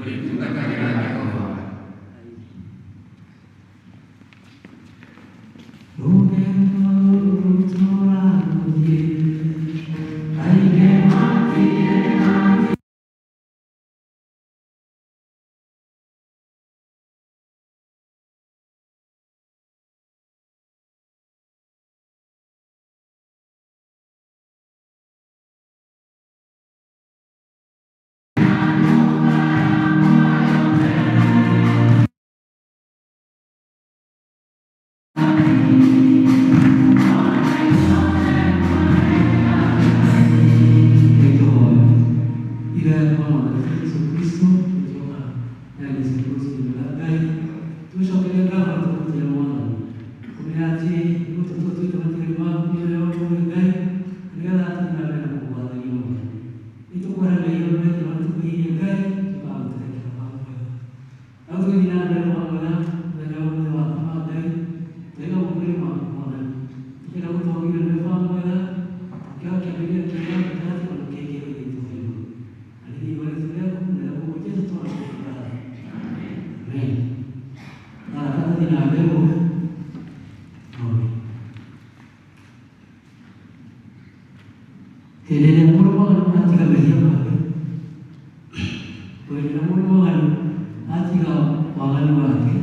Tũrĩtungatagĩra Jehova. Rũgendo rũrũ tũrarũthiĩ, aingĩ matirĩ. Nĩtũhoe. Ithe wa Mwathani Jesũ Kristo, tũcoka nyayo ciaku ciĩna Ngai, tũcokerie ngatho na tũgũtĩĩa Mwathani, kũmenya atĩ nĩgũtua tũtuĩte matigari maku mũthenya wa ũmũthĩ Ngai, nĩgetha tũthiĩ na mbere na kũgũgathĩria Mwathani. Nĩtũkwenda mehia maitũ marĩa tũkwĩhĩirie Ngai, tũkaga gũtũrekera baba mwega. Na rĩu tũgĩthiĩ na mbere baba mwega mũthenya wa ũmũthĩ wa kama Ngai, twaiga moko-inĩ maku Mwathani. Tũkĩenda gũtongorio nĩwe baba mwega, tũkĩoya kĩambĩrĩria kĩega, gatagatĩ ona kĩngĩ gĩtwo igũrũ. Na nĩ thĩinĩ wa rĩĩtwa rĩaku na rĩa Mũrũguo Jesũ tũrakũhoya. Amen. Baraka tũthiĩ na mbere ũguo. Amen. Hĩndĩ ĩrĩa mũndũ mwaganu atiga mehia make, hĩndĩ ĩrĩa mũndũ mwaganu atiga waganu wake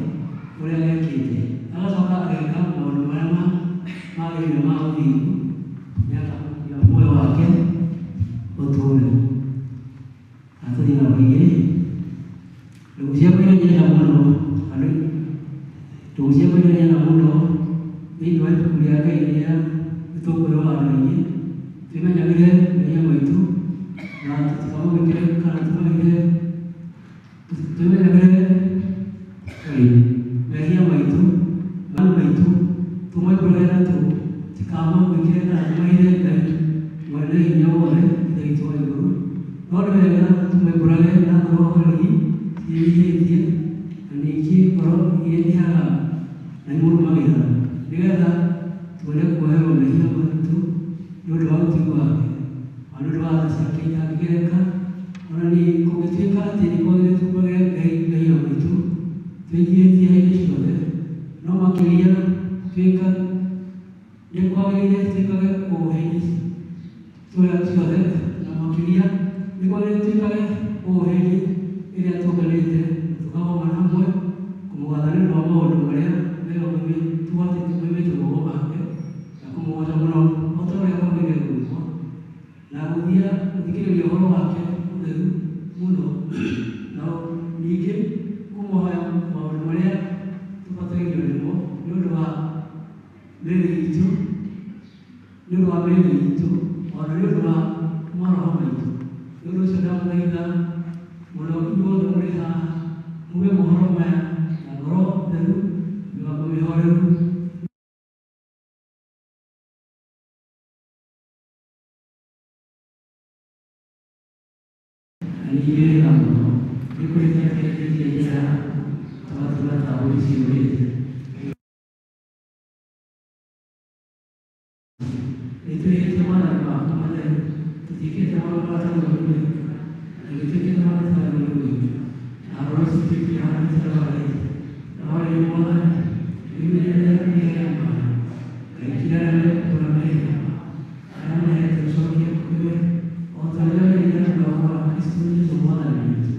ũrĩa ekĩte, agacoka ageka maũndũ marĩa magĩrĩire ma ũthingu, nĩakahonokia muoyo wake ũtũũre. Karatathi namba igĩrĩ, ndũgũ ciakwa iria nyenda mũno, andũ ndũgũ ciakwa iria nyenda mũno thĩinĩ wa ibuku rĩa Ngai rĩrĩa rĩtũkwĩrwo andũ aingĩ, twĩmenyagĩrĩre mehia maitũ na tũtikamamĩkĩre kana tũmahithe, twĩmenyagĩrĩre sorry, mehia maitũ maitũ tũmoimbũrage na tũtikamamwĩkĩre kana tũmahithe Ngai mwene hinya wothe Ithe witũ wa igũrũ. No nĩ wega tũmoimbũrage na ngoro horeri ciĩnyihĩtie na ningĩ ngoro iria ihaga na imũrũmagĩrĩra, nĩgetha tuone kuoherwo mehia maitũ nĩ ũndũ wa ũtugi wake, o nĩ ũndũ wa tha ciake itangĩgereka. Ona nĩ kũngĩtuĩka atĩ nĩ kwagĩrĩire tumbũrage Ngai mehia maitũ twĩnyihĩtie hĩndĩ ciothe, no makĩria twĩka nĩ kwagĩrĩire twĩkage ũũ hĩndĩ ciothe, na makĩria nĩ kwagĩrĩire twĩkage ũũ hĩndĩ ĩrĩa tũnganĩte na tũkagomana hamwe kũmũgatha nĩ ũndũ wa maũndũ marĩa mega tũgwatĩte moimĩte moko make na kũmũgoca mũno o ta ũrĩa kwagĩrĩire gwĩkwo, na gũthia gũthikĩrĩria ũhoro wake mũtheru mũno, na ningĩ kũmũhoya maũndũ marĩa tũbatairio nĩmo nĩ ũndũ wa mĩĩrĩ itũ, nĩ ũndũ wa mĩĩrĩ itũ, ona nĩ ũndũ wa maroho maitũ. Nĩ ũndũ ũcio ndamũthaitha mũno inyuothe mũrĩ haha muge mohoro maya na ngoro theru na mĩgambo mĩhoreru. Na ningĩ wega mũno nĩ kũrĩ tweteretie njĩra yaku tũgatura ta mbũri ciũrĩte. Nĩtwĩhĩtie maathani maku matheru, tũtiĩkĩte maũndũ marĩa twagĩrĩirwo nĩ gwĩka, na gĩtuĩkĩte marĩa tũtagĩrĩirwo nĩ gwĩka, na ngoro citũ ikĩhana itaragarĩte. No rĩu Mwathani, wĩmenyerere iheo mayo, Ngai arĩa mekumbũra mehia mao, arĩa mehete ũcokie kũrĩ we, o ta ũrĩa werĩire na roho wa Kristo Jesũ Mwathani witũ,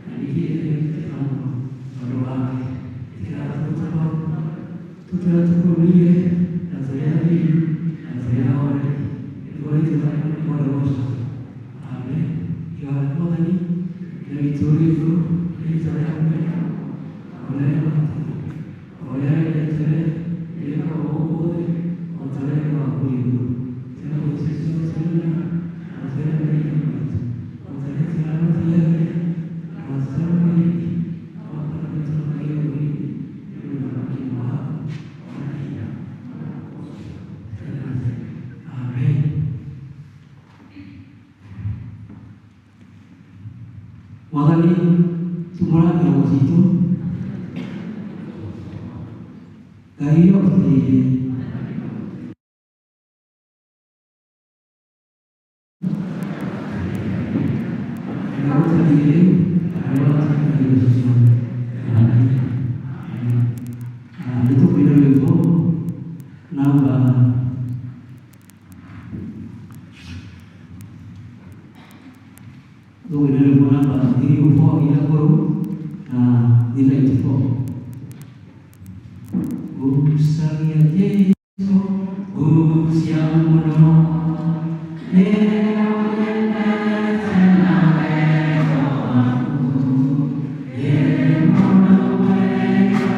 na ningĩ nĩwĩkĩte mũno tondũ wake. Ĩtĩkĩra tũtũũre tũkũrũmĩrĩire na tũrĩ athingu na tũrĩ ahoreri, nĩguo rĩĩtwa rĩaku rĩgocagwo. Amen. Ihoya Mwathani, Ithe witũ ũrĩ igũrũ, rĩĩtwa rĩaku rĩamũrwo, ũrĩa o ũrĩa wendete we rĩĩkagwo gũkũ thĩ o ta ũrĩa rĩĩkagwo kũu igũrũ. Tũhe irio cia mũthenya na ũtũhe mehia maitũ, o ta ũrĩa tũramatigagia, na ndũgatũtware mũgerio-inĩ, no ũtũhonokie tũhonokie ũũru-inĩ, nĩ ũndũ ũthamaki nĩ waku, o na hinya, o na ũgoci, tene na tene. Amen. Mwathani, tumũra iromo citũ, Ngai ũtũteithie. Na gũtariĩ rĩu na rĩu. 3 or 4 iria ngũrũ na 394. Gucagia Jesu, gucia mũno, nĩwe nyendete na wendo waku. Ye mũndũ mwega,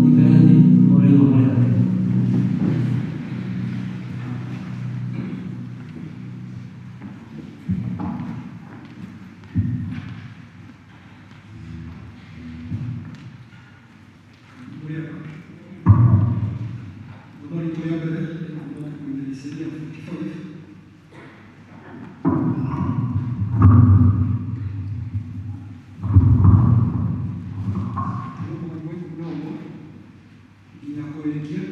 Ikara thĩ ũrĩa ũhoro yake. Mũrĩega. Gũthoma rĩtwa rĩa mbere nĩ kuma ibuku-inĩ Isaia 45. Kuma mũhari wa 11 nginya kũrĩkia.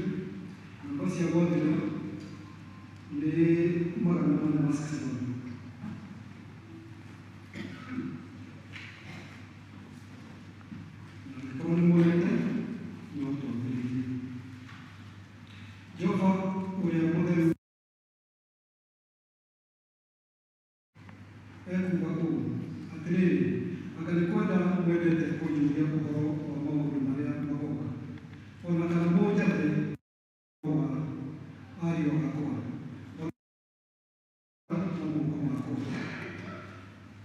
Namba cia gwathĩra nĩ 461. Na angĩkorwo nĩ muonete, no twambĩrĩrie. Jehova ũrĩa mũtheru ekuuga ũũ, atĩrĩrĩ, anga nĩ kwenda mwendete kũnjũria ũhoro wa maũndũ marĩa magooka, o na kana mũnjathe wa ariũ akwa, o na moko makwa.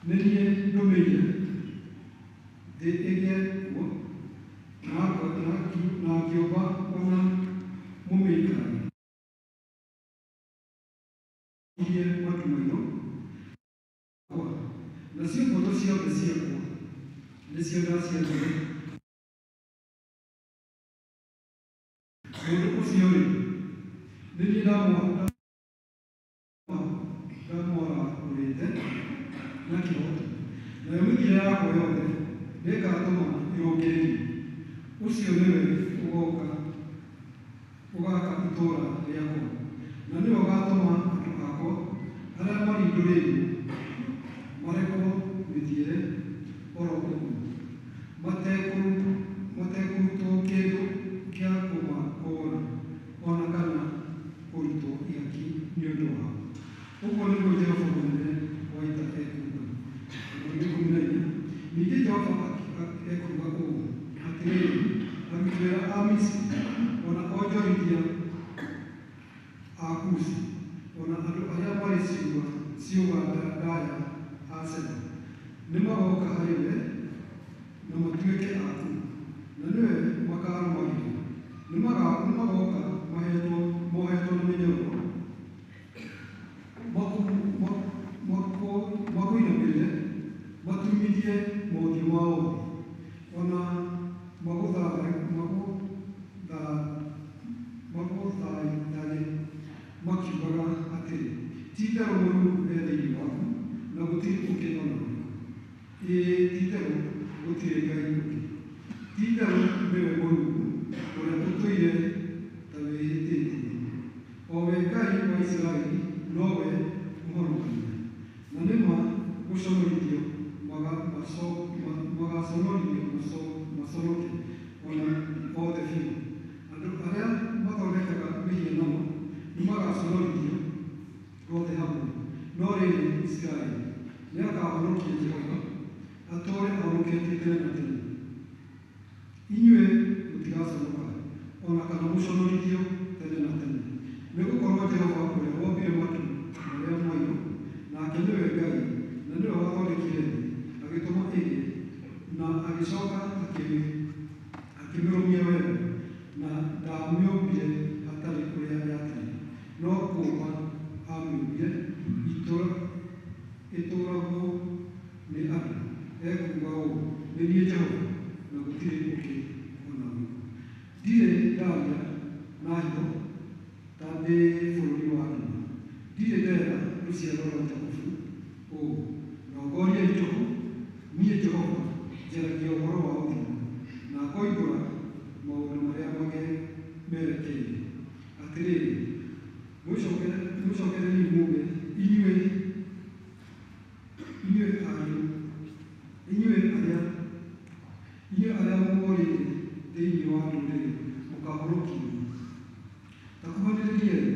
Nĩ niĩ ndũmĩire thĩ ĩgĩe kuo, na ngĩũmba o na mũmĩikarage. Irie matu mairũ nacio mbũtũ ciothe ciakwa nĩcio ndaciathire. Mũndũ ũcio-rĩ, nĩ niĩ ndamwarahũrĩte na kĩhooto, nayo mĩthiĩre yakwa yothe nĩngatũma ĩrũngĩrĩrio. Ũcio nĩwe ũgaaka itũũra rĩakwa, na nĩwe ũgaatũma andũ akwa arĩa marindũrĩirwo marekwo mĩthiĩre oro ũguo, matekũrutwo kĩndũ kĩa kũmakũũra, o na kana kũrutwo ihaki nĩ ũndũ wao. Ũguo nĩguo Jehova mũnene wa ita ekuuga. Mũhari wa 14. Ningĩ Jehova ekuuga ũũ, atĩrĩrĩ, aruti wĩra a Misiri, o na onjorithia a Kushi, o na andũ arĩa marĩ ciũga ndaaya a Seba, nĩmagoka harĩ we na matuĩke aku, na nĩwe makaarũmagĩrĩra. Nĩmagoka mohetwo na mĩnyororo, makũinamĩrĩre, maturumithie mothiũ mao thĩ, o na magũthaithage makiugaga atĩrĩ, ti-itherũ Mũrungu e thĩinĩ waku, na gũtirĩ ũngĩ o na ũrĩkũ. Ĩĩ, ti-itherũ gũtirĩ Ngai ũngĩ. Inyuĩ mũtigaconoka, o na kana mũconorithio tene na tene, nĩgũkorwo Jehova ũrĩa wombire matu marĩa mairũ, nake nĩwe Ngai, na nĩwe wathondekire thĩ, agĩtũma ĩgĩe, na agĩcoka akĩmĩrũmia wega, na ndaamĩũmbire hatarĩ ũrĩa yatariĩ, no kũũmba aamĩũmbire ĩtũũragwo nĩ andũ. Ekuuga ũũ, nĩ niĩ Jehova, na gũtirĩ ũngĩ o na ũrĩkũ. Ndirĩ ndaaria na hitho ta ndĩ bũrũri wa nduma, ndirĩ ndera rũciaro rwa Jakubu ũũ, 'Rongoriai tũhũ.' Niĩ Jehova njaragia ũhoro wa ũthingu, na ngoimbũra maũndũ marĩa merekeire. Atĩrĩrĩ, mwĩcookererei muuge, inyuĩ arĩa mũũrĩire thĩinĩ wa ndũrĩrĩ mũkahonokio. Ta kuhanĩrĩriai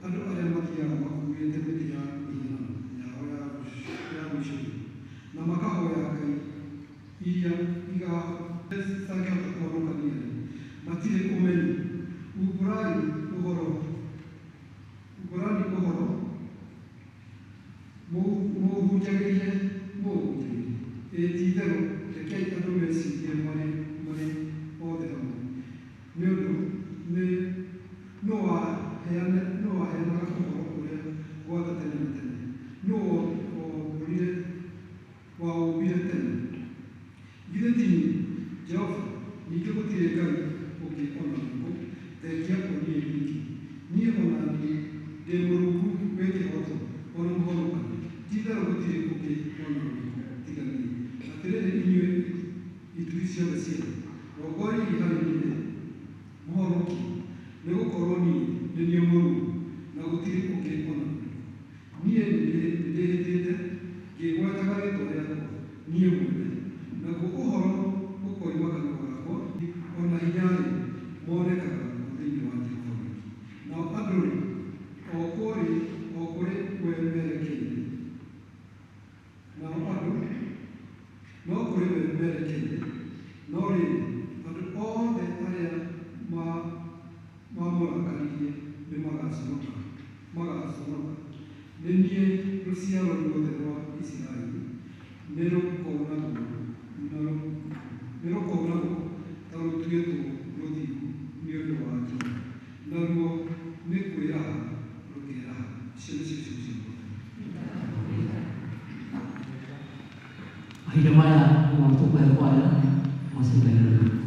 andũ arĩa mathiiaga makuuĩte mĩtĩ ya mĩhianano yao ya gũicũhio, na makahooya ngai iria itangĩhota kũhonokania-rĩ, matirĩ ũmenyo. Umbũrai ũhoro, mũũhunjagĩrie. Ĩ ti-itherũ, rekei andũ meciirie marĩ othe hamwe. Nĩ ũndũ nũũ waheanaga ũhoro ũrĩa gwata tene na tene? Nũũ waũmbire tene? Githĩ ti niĩ, Jehova? Ningĩ gũtirĩ Ngai ũngĩ o na ũrĩkũ thengia o niĩ nyiki. Niĩ o na niĩ ndĩ Mũrungu wĩ kĩhooto o na mũhonokania; ti-itherũ gũtirĩ ũngĩ o na ũrĩkũ tiga niĩ. Atĩrĩrĩ inyuĩ ituri ciothe cia thĩ, rongoriai harĩ niĩ mũhonokio, nĩgũkorwo niĩ nĩ niĩ Mũrungu, na gũtirĩ ũngĩ o na ũrĩkũ. Niĩ nĩndĩhĩtĩte ngĩgwetaga rĩĩtwa rĩakwa niĩ mwene, naguo ũhoro ũkoima kanua gakwa. O na hinya-rĩ, monekaga o thĩinĩ wa Jehova wiki. Nao andũ-rĩ, o kũrĩ we merekeire; nao andũ no kũrĩ we merekeire. No rĩrĩ, andũ othe arĩa maamũrakaririe nĩmagaconoka. Nĩ niĩ rũciaro ruothe rwa Isiraeli nĩrũkonagwo ta rũtuĩtwo rũthingu nĩ ũndũ wa Jehova, naruo nĩ kwĩraha rũkeeraha. Icio nĩcio ciugo cia Mwathani. Mahinda maya nĩmo tũkũhe kwaya macokanĩrĩrio.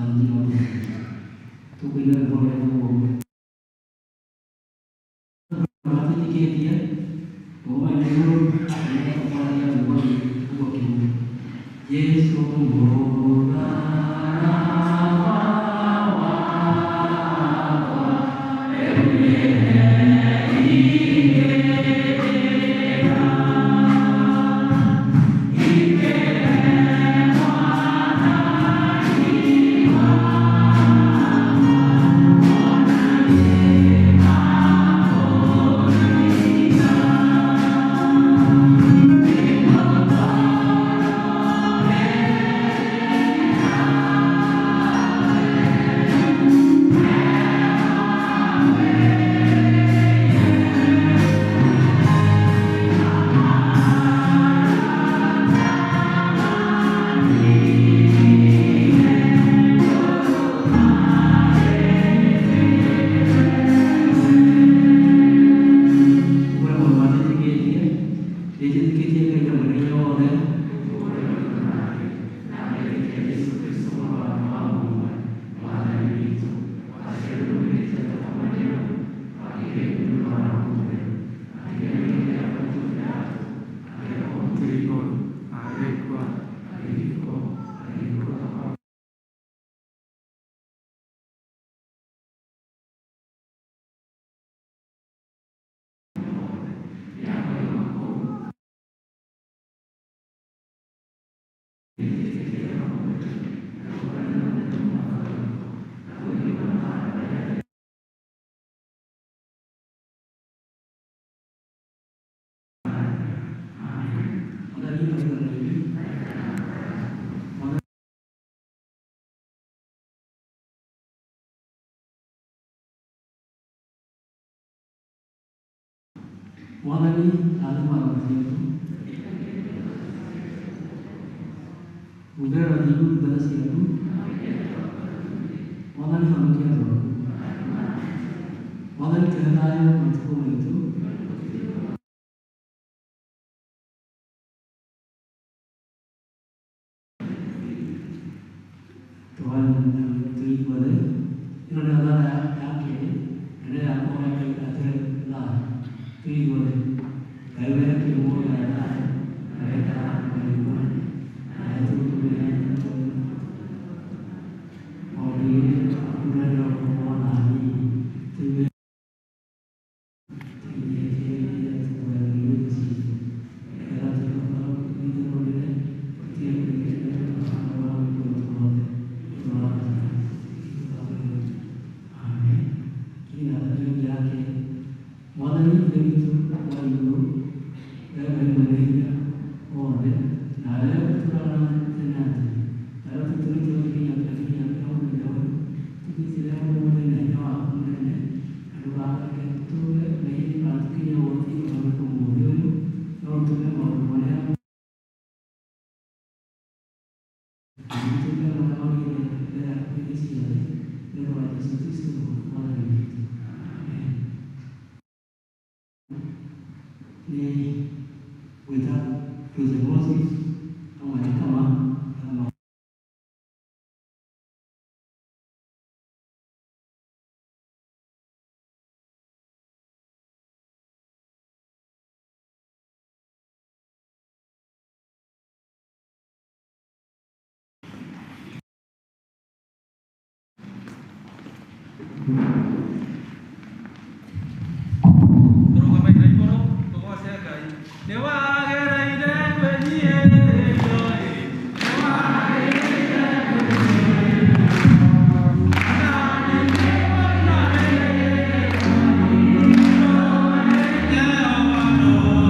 Na mũthenya wa tũkũina rwĩmbo rũrĩa rũguo matwĩtĩkĩtie gũkoma na igũrũ nĩgetha rwĩmbo rũguo kiugo Jesũ mũtharaba wakwa. Ũguo nĩguo matwĩtĩkĩtie nĩnjĩtĩkĩtie Ngai na mwene hinya wothe. Mwathani arĩ na inyuĩ. Mwathani rathima roho ciaku, humbĩra na thingu ndungata ciaku. Mwathani honokia andũ aku. Mwathani tũhe thayũ matukũ maitũ. Tũigue ĩno nĩyo thara ya kerĩ na nĩyo ya kũhoya Ngai atũhe thayũ. Tũigue Ngai wee kĩhumo gĩa thayũ na wendaga andũ maiguane na etũtũmĩre maũndũ maku ũrĩa na nini tũigue Mwathani Ithe witũ wa igũrũ, wee Ngai mwene hinya wothe, nawe ũtũũraga tene na tene, nawe ũtũtũmĩte gũkinya kĩambĩrĩria kĩa mũthenya ũyũ, tũnyitĩrĩre ũmũthĩ na hinya waku mũnene, na ndũkareke tũgwe mehia-inĩ kana tũkinye ũgwati-inĩ o na ũrĩkũ mũthĩ ũyũ, no ũtũme maũndũ marĩa tũke marĩa magĩrĩire mbere yaku hĩndĩ ciothe, nĩ ũndũ wa Jesũ Kristũ Mwathani witũ. Amen. Nĩ gwĩta President Moses hamwe na Kama. Tũrũgame na igũrũ tũgooce Ngai nĩ wagereire kwĩnyihĩrio ĩ nĩ wagereire kwĩnyihĩrio Jehova noye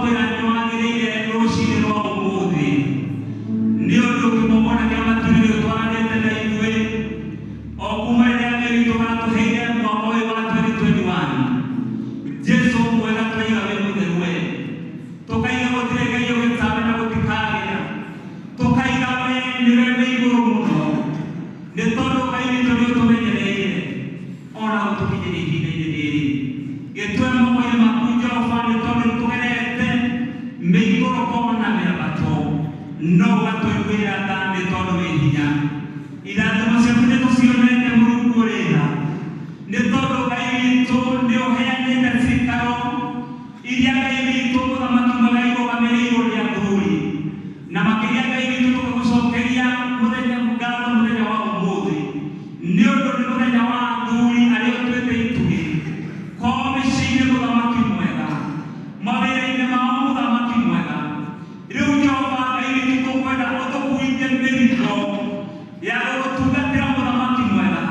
Twakwĩra nĩ wagĩrĩire rũcinĩ rwa ũmũthĩ nĩ ũndũ kĩgongona kĩa matu-inĩ gĩtwaranĩte na ithuĩ o kuma rĩrĩa Ngai witũ atũheire mwaka ũyũ wa 2021. Jesu mwega, twaiga wĩ mũtheru we, tũkaiga gũtirĩ Ngai ũgĩtawe na gũtikagĩa, tũkaiga we nĩwe wĩ igũrũ mũno, nĩ tondũ Ngai witũ nĩ ũtũmenyereire ona gũtũkinyĩria ihinda-inĩ rĩrĩ. Gĩtue moko-inĩ maku Jehova, nĩ tondũ nĩtũgerete mĩikũrũko na mĩambato, no ũgatũiguĩra tha nĩ tondũ wĩ hinya. Irathimo ciaku nĩ tũcionete, Mũrungu ũrĩ tha, nĩ tondũ Ngai witũ nĩ ũheanĩte cikaro iria Ngai witũ mũthamaki mwega irũgamĩrĩirwo nĩ athuri, na makĩria Ngai witũ tũgagũcokeria mũthenya ngatho mũthenya wa ũmũthĩ, nĩ ũndũ nĩ mũthenya wa athuri arĩa ũtuĩte itugĩ kwao mĩciĩ-inĩ, mũthamaki mwega, mawĩra-inĩ mao, mũthamaki mwega. Rĩu Jehova Ngai witũ, tũkwenda ũtũkuithie mĩrigo ya gũgũtungatĩra, mũthamaki mwega,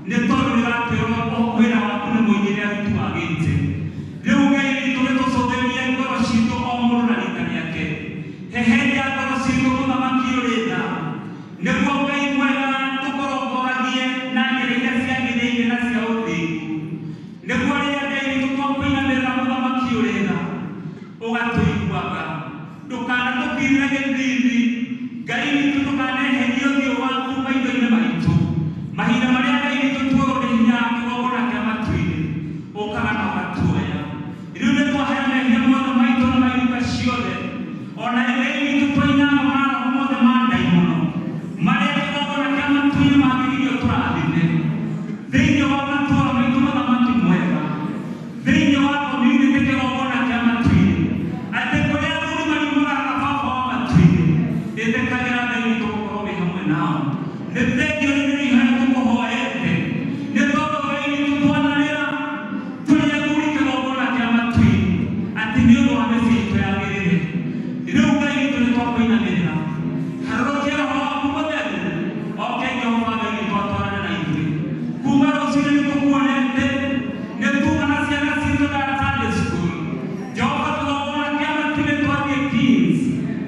nĩ tondũ nĩũratwĩrwo wĩra waku nĩ mũingĩ nĩ aruti wagĩte. Rĩu Ngai witũ, nĩtũcũthĩrie ngoro citũ, o mũndũ na rita rĩake. Hehenja ngoro citũ, mũthamaki ũrĩ tha, nĩguo Ngai mwega tũkũrongoragie na njĩra iria ciagĩrĩire na cia ũthingu, nĩguo rĩrĩa Ngai witũ twakũinamĩrĩra, mũthamaki ũrĩ tha, ũgatũiguaga. Ndũkanatũkirĩre gĩthithi, Ngai witũ, ndũkaneherie ũthiũ waku maitho-inĩ maitũ. Mahinda marĩa Ngai witũ tuorwo nĩ hinya, kĩgongona kĩa matu-inĩ ũkaga na ũgatuoya. Rĩu nĩ twahera mehia mothe maitũ na mainuka ciothe, ona Ngai witũ twainanga maroho mothe ma ndaimono marĩa kĩgongona kĩa matu-inĩ mangĩgirio tũrathime thĩinĩ wa matũũra maitũ, mũthamaki mwega, thĩinĩ wa community, kĩgongona kĩa matu-inĩ, atĩ kũrĩa athuri mariumagaraga, baba wa matu-inĩ, ĩtĩkagĩra Ngai witũ gũkorwo wĩ hamwe nao. Nĩ thengio nĩ ihoya tũkũhoete, nĩ tondũ Ngai witũ twanarĩra tũrĩ athuri kĩgongona kĩa matu-inĩ atĩ nĩ ũndũ wa mĩciĩ itũ yagĩrĩre. Rĩu Ngai witũ nĩ twakũinamĩrĩra, harũrũkia roho waku mũtheru oke, Jehova Ngai witũ, atwarane na ithuĩ kuma rũcinĩ. Nĩ tũkuonete, nĩ tuma na ciana citũ na Sunday school, Jehova, kĩgongona kĩa matu-inĩ, twathiĩ Kings,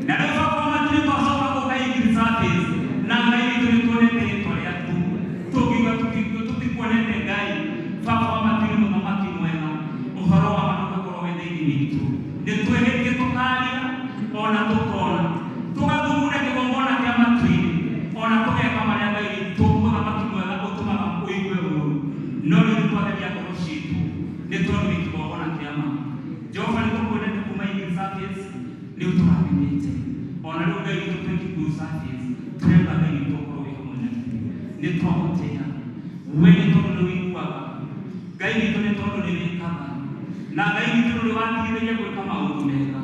na rĩu baba wa matu-inĩ twacoka gũka Eagle Service, na Ngai witũ nĩ tuonete rĩtwa rĩaku. Tũngiuga tũtikuonete, Ngai baba wa matu-inĩ, mũthamaki mwega, ũhoro wa ma ndũgũkorwo wĩ thĩinĩ witũ. Nĩ twĩhĩtie, tũkaria ona tũkona, tũgathugunda kĩgongona kĩa matu-inĩ, ona tũgeka marĩa Ngai witũ mũthamaki mwega ũtũmaga ũigue ũũru, no rĩu nĩ twatheria ngoro citũ, nĩ tondũ wĩ kĩgongona kĩa ma. Jehova, nĩ tũkuonete kuma Eagle Service, nĩ ũtũrathimĩte. Ona rĩu Ngai witũ twĩ Kikuyu Service, tũrenda Ngai witũ ũkorwo wĩ hamwe na ithuĩ. Nĩ twagũtĩĩa we, nĩ tondũ nĩ ũiguaga, Ngai witũ, nĩ tondũ nĩ wĩkaga, na Ngai witũ nĩ watigithĩria gwĩka maũndũ mega.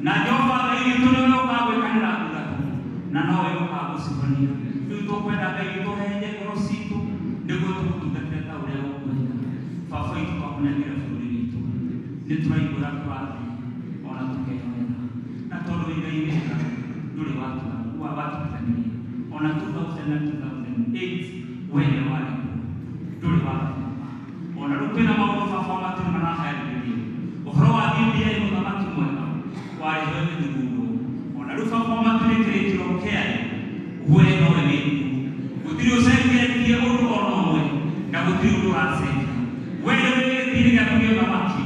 Na Jehova Ngai witũ, nĩwe ũkaga gwĩkanĩra nguraro na nowe ũkaga gũcihonia. Rĩu tũkwenda Ngai witũ ũhehenje ngoro citũ nĩguo tũgũtungatĩre ta ũrĩa ũkwenda. Baba witũ, twakũnengera bũrũri witũ, nĩ tũraigũra tũrathiĩ ona tũkeyoera, na tondũ wĩ Ngai wega, ndũrĩ watũtiganĩria. Ona 2000 na 2008 we nĩ warĩ kuo, ndũrĩ watũma. Ona rĩu kwĩna maũndũ, baba wa matu, marahayanĩrĩrio ũhoro wa BBI, mũthamaki mwega, warĩheo gĩthugundo. Ona rĩu baba wa matu nĩ kĩrĩkĩro kĩayo, we nowe wĩkuo, gũtirĩ ũcenjetie ũndũ ona ũmwe na gũtirĩ ũndũ ũracenjia. We nĩ wĩ gĩtĩ-inĩ gĩaku gĩa ũthamaki,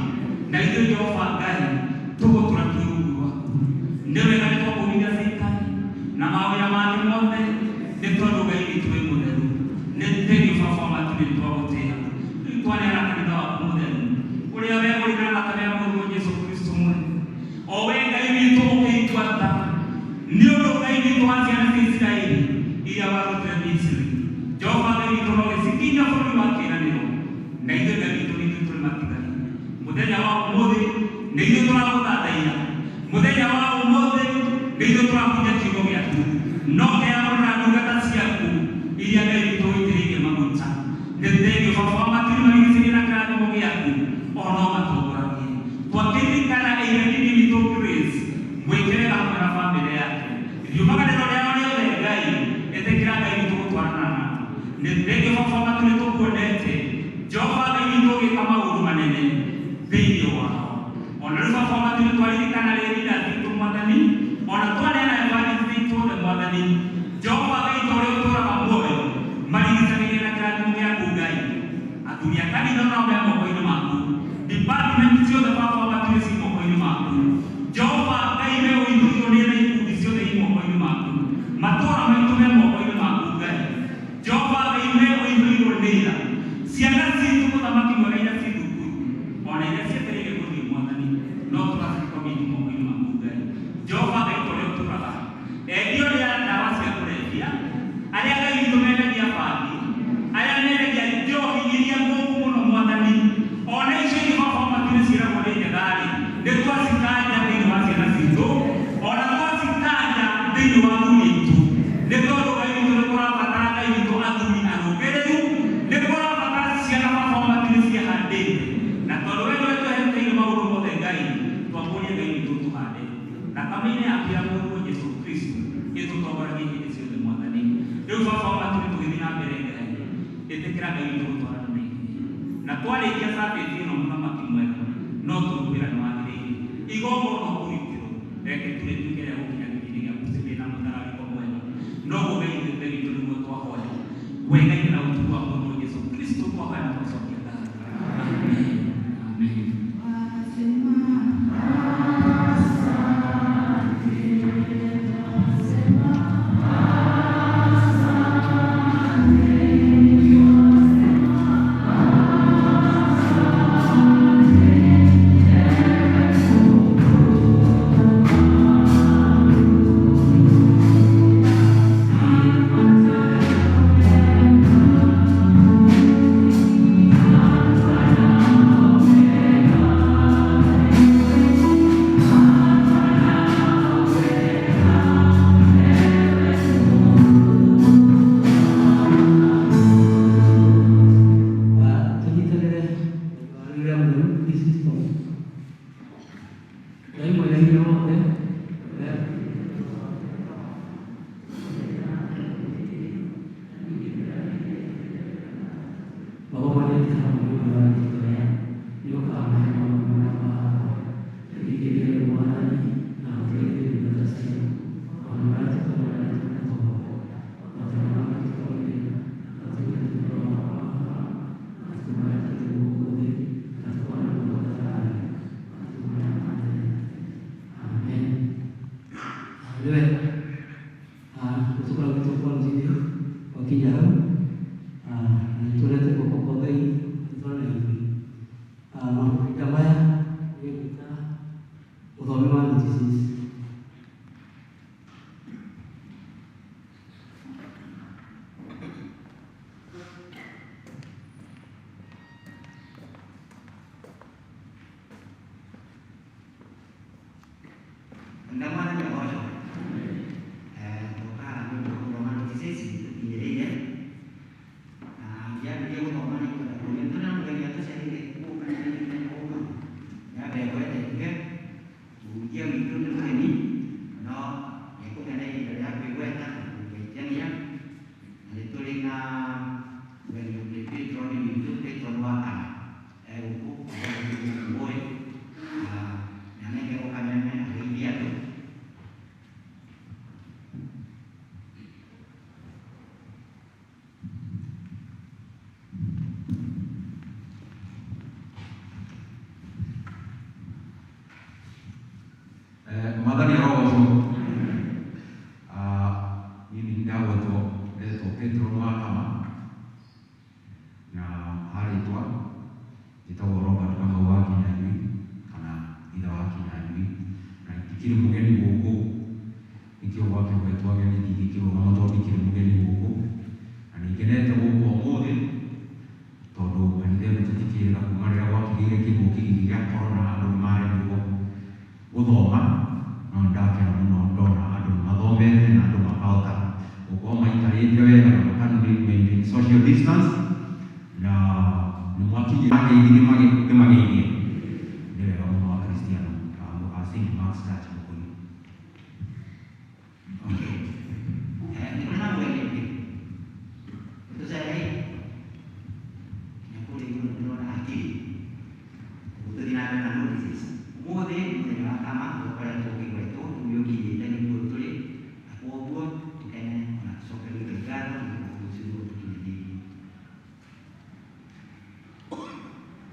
na ithuĩ, Jehova Ngai, tũgũtũra twĩ rungu rwaku. Nĩ wega, nĩ twakũmithia caitani na mawĩra make mothe, nĩ tondũ Ngai witũ wĩ mũtheru. Nĩ thengiũ, baba wa matu, nĩ twagũtĩĩa. Rĩu twaneana kanitha waku mũtheru ũrĩa wegũrire na thakame ya mũrũguo Jesu Kristo mwene, o we Ngai witũ ũkĩigua tha nĩ ũndũ Ngai witũ wa ciana cia Isiraeli iria warutire Misiri. Jehova Ngai witũ, no gĩcikinya bũrũri wa kĩĩranĩro, na ithuĩ, Ngai witũ, nĩ ithuĩ tũrĩ matigari. Mũthenya wa ũmũthĩ nĩ ithuĩ tũragũthathaiya, mũthenya wa ũmũthĩ nĩ ithuĩ tũrahunjia kiugo gĩaku, no kĩamũrĩra ndungata ciaku iria Ngai witũ ũitĩrĩirie maguta. Nĩ thengio, baba wa matu-inĩ, marigicĩrie na kĩrathimo gĩaku o no matongoragie. Twakĩririkana ĩirĩni witũ Grace, mwĩkĩre hamwe na bamĩrĩ yake riumaganĩro rĩao rĩothe. Ngai, ĩtĩkĩra Ngai witũ gũtwarana nao. Nĩ thengio, baba wa matu, nĩ tũkuonete, Jehova Ngai witũ, ũgĩka maũndũ manene thĩinĩ wao. Ona rĩu baba wa matu nĩ Twaririkana rĩrĩa irathitũ Mwathani, ona twaneana evangelist itũ othe Mwathani. Jehova Ngai ta ũrĩa ũtũũraga muoyo, marigicanĩrie na kĩrathimo gĩaku Ngai. Athuri a kanitha nao me moko-inĩ maku. Department ciothe Baba wa matu-inĩ ci moko-inĩ maku. Jehova Ngai we ũihũirwo nĩ tha, ikundi ciothe i moko-inĩ maku. Matũũra maitũ me moko-inĩ maku Ngai. Jehova Ngai we ũihũirwo nĩ tha. Ciana citũ mũthamaki mwega iria ci thukuru, ona iria cietereire gũthiĩ Mwathani, no tũracikomiti moko-inĩ maku Ngai. Jehova Ngai ta ũrĩa ũtũũraga, endia ũrĩa ndawa cia kũrebia, arĩa Ngai witũ mendagia bangi, arĩa mendagia njohi iria ngũku mũno Mwathani, ona icio ingĩ Baba wa matu-inĩ ciĩragwo nĩ njega-rĩ, nĩ twacikanja thĩinĩ wa ciana citũ, ona twacikanja thĩinĩ wa athuri aitũ, nĩ tondũ Ngai witũ nĩ kũrabatara Ngai witũ athuri arũngĩrĩru, nĩ kũrabatara ciana Baba wa matu-inĩ ciĩhandĩte, na tondũ we nĩwe tweheteire maũndũ mothe Ngai, twakũria Ngai witũ tũhande thakame-inĩ yaku ya Mũrũguo Jesũ Kristo ĩtũtongoragie hĩndĩ ciothe Mwathani. Rĩu Baba wa matu-inĩ tũgĩthiĩ na mbere Ngai, ĩtĩkĩra Ngai witũ gũtwarana na ithuĩ, na twarĩkia service ĩno mũthamaki mwega, no tũkwĩra nĩ wagĩrĩire igongona ũrutĩrwo, reke tũrĩtuĩke rĩa gũkinya gĩtĩ-inĩ gĩaku na mũtararĩko mwega. Noguo Ngai ithe witũ nĩguo twahoya wegaine na ũtugu wa Mũrũguo Jesũ Kristo, twahoya na twacokia ngatho. Amen. Amen. Tũnyitanĩre rĩrĩa mũtheru Kristo Ngai mwene hinya wothe ũrĩa magomanĩte hamwe nĩ ũndũ wa rĩĩtwa rĩa nĩ ũkamahe maũndũ marĩa marakwa. Tũthikĩrĩrie Mwathani na ũteithie ndungata ciaku maũndũ marĩa tũkũhoya tũkũhoya o ta ũrĩa tũkũhoya na tũgĩtuĩka wa matukũ marĩa tũrĩ gũkũ thĩ na tũkona muoyo thayũ matukũ marĩa ma tene. Amen. Nĩ wega, nĩ tũkoragwo kwa rũcinĩ gwakinya hau, na nĩ tuonete guoko kwa Ngai gũgĩtwarana na ithuĩ. Mahinda maya nĩ ngwĩta mũthomi wa notices. Mwathani agocwo. Tũkaga nĩ ũndũ wa gũthoma notices tũkinyĩrĩire. Na ngĩambĩrĩria gũthoma nĩ ngwenda kũria tũna mũgeni atũcereire gũka nĩ mũthenya gũka. Nyambe ngwete njuge mũhunjia witũ nĩ mũgeni no nĩekũgĩa na ihinda rĩa kwĩgweta na kũgeithania. Na nĩ tũrĩ na mũgeni ũngĩ patron witũ, patron wa kana egũkũ mũĩ na nĩanengerwo kameme ageithie andũ. Mwathani arogocwo. Niĩ nĩ ndagwetwo ndetwo Petro wa Kama na harĩtwa njĩtagwo Robert Kamau wa Kinyanjui kana ithe wa Kinyanjui, na ndikĩrĩ mũgeni gũkũ, nĩkĩo gwakĩgwetwo ageni ndingĩkĩrũgama tondũ ndikĩrĩ mũgeni gũkũ, na nĩngenete gũka ũmũthĩ tondũ kanitha ĩno tũtikĩrĩga kuma rĩrĩa gwakĩgĩire kĩng'ũki gĩkĩ gĩa corona, andũ nĩmaremirwo gũthoma, no nĩndakena mũno ndona andũ nĩmathomete na andũ makahota gũkorwo maikarĩte wega na maka maintain social distance, na nĩmwakinyĩra ngeithi nĩmageithie. Nĩ wega mũno Akristiano a St. Mark's Church Mũkũyũ. Okay. Nĩ kũrĩ na mũgeni ũngĩ tũcereire na kũrĩa igũrũ ndĩrona akiri. Tũthiĩ na mbere na notices. Ũmũthĩ nĩ mũthenya wa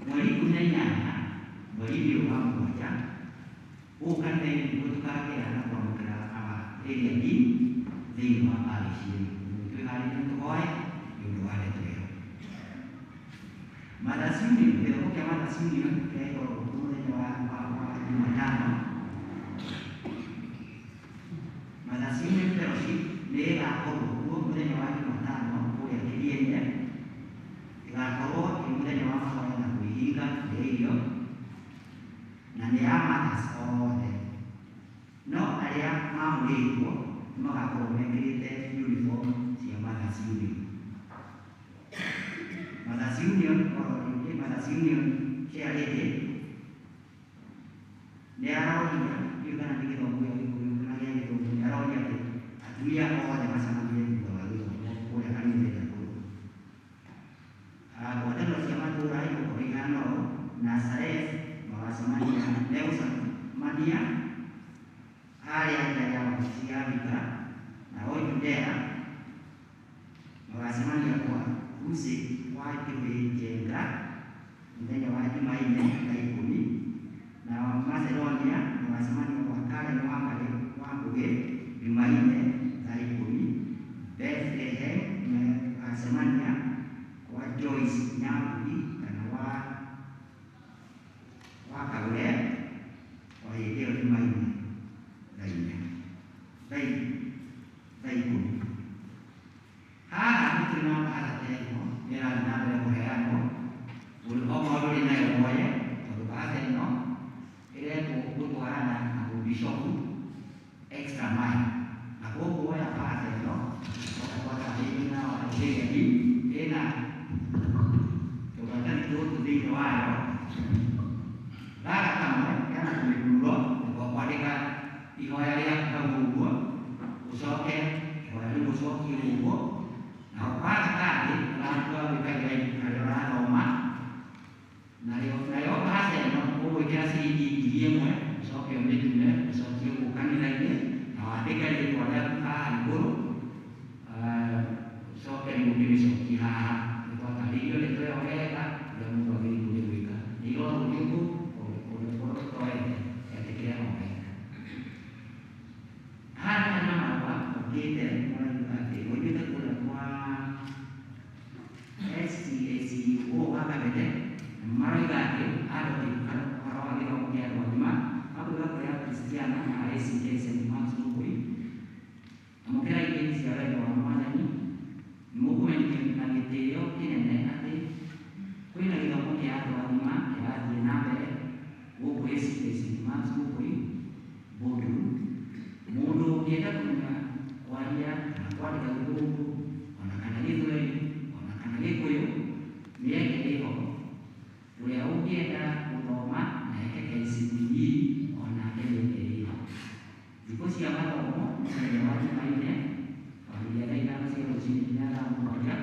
Mweri 18 mweri-inĩ ũyũ wa mũgwanja gũkũ kanitha-inĩ nĩguo tũkagĩa na kwamũkĩra our area dean thĩinĩ wa parish ĩno. Twĩharĩrie tũhoe nĩ ũndũ wa ndeto ĩyo. Mothers Union, gĩthomo kĩa Mothers Union kĩrĩa gĩkoragwo kuo mũthenya wa Jumatano. Mothers Union Fellowship nĩ ĩgakorwo kuo mũthenya wa Jumatano kũrĩa Kĩrienye. Ĩgakorwo ĩ mũthenya wa mahoya na kwĩhinga kũrĩa irio, na nĩ ya mothers othe. No arĩa mamũrĩtwo nĩ magakorwo mekĩrĩte uniform cia Mothers Union. Mothers Union oro rĩngĩ, Mothers Union Chair Lady nĩ aroria, ndiũĩ kana nĩ gĩthomo gĩa Gĩkũyũ kana gĩa Gĩthũngũ, nĩ aroria atĩ atumia othe macemanie thutha wa gĩthomo kũrĩa kanitha-inĩ kũu. Ngwatanĩro cia matũũra igũkorwo ihana ũũ, Nazareth magacemania, megũcemania harĩa nja ya wabici ya Thika, nao Judea magacemania kwa Lucy wa Njenga mũthenya wa Jumaine thaa 10, na Macedonia magacemania kwa Karen wa Ngũgĩ Jumaine thaa 10, Bethlehem magacemania kwa Joyce Nyamburi kana wa Kagure o hĩndĩ ĩyo Jumaine thaa 4 thaa 10. Haha nĩ tũrĩ na bahasha ta ĩno nĩ ĩrathiĩ na mbere kũheanwo, okorwo ndũrĩ nayo woye, tondũ bahasha ĩno ĩretwo gũtwarana na ũbishopu extra mile, na koguo woya bahasha ĩno ũgatwarana na ĩgeni ĩna tũratathi tũtũ thĩinĩ wayo. Gaka kamwe kena tũmĩkururo nĩguo kwandĩka ihoya rĩaku hau ũguo, ũcoke ihoya rĩu ũcokie ũguo, na gaka kangĩ ũratua wĩkagĩra ibuku harĩa ũrathoma, nayo bahasha ĩno ũgwĩkĩra ciringi 1000 ũcoke ũmĩtume ũcokie gũkũ kanitha-inĩ na wandĩke rĩtwa rĩaku haha igũrũ, ũcoke rĩu ũkĩmĩcokie haha. Nĩ twatarĩirio ndeto ĩyo wega ũrĩa mũndũ agĩrĩirwo nĩ gwĩka. Nĩ irorũrio kũ ũrĩa ũtoete etĩkĩre na ũgeka. Haha nĩ harĩ na marũa mokĩte marauga atĩ oimĩte kũrĩa kwa STACUO wa Kabete, na maroiga atĩ advocate ũhoro wa gĩthomo kĩa andũ agima, makoiga kũrĩ Akristiano na ACK St. Mark's Mũkũi, amũkĩra igĩrĩ cia wendo wa Mwathani, nĩ mũkũmenyithio na gĩtĩo kĩnene atĩ kwĩna gĩthomo kĩa andũ agima kĩrathiĩ na mbere gũkũ ACK St. Mark's Mũkũi boardroom. Mũndũ ũngĩenda kũmenya kwaria kana kwandĩka Gĩthũngũ ona kana Gĩthweri ona kana Gĩkũyũ mĩeke ĩho. Ũrĩa ũngĩenda gũthoma na eke KCPE onake mĩeke ĩho. Thikũ cia mathomo mũthenya wa Jumaine kwambĩrĩria thaa 5 cia rũcinĩ nginya thaa 7,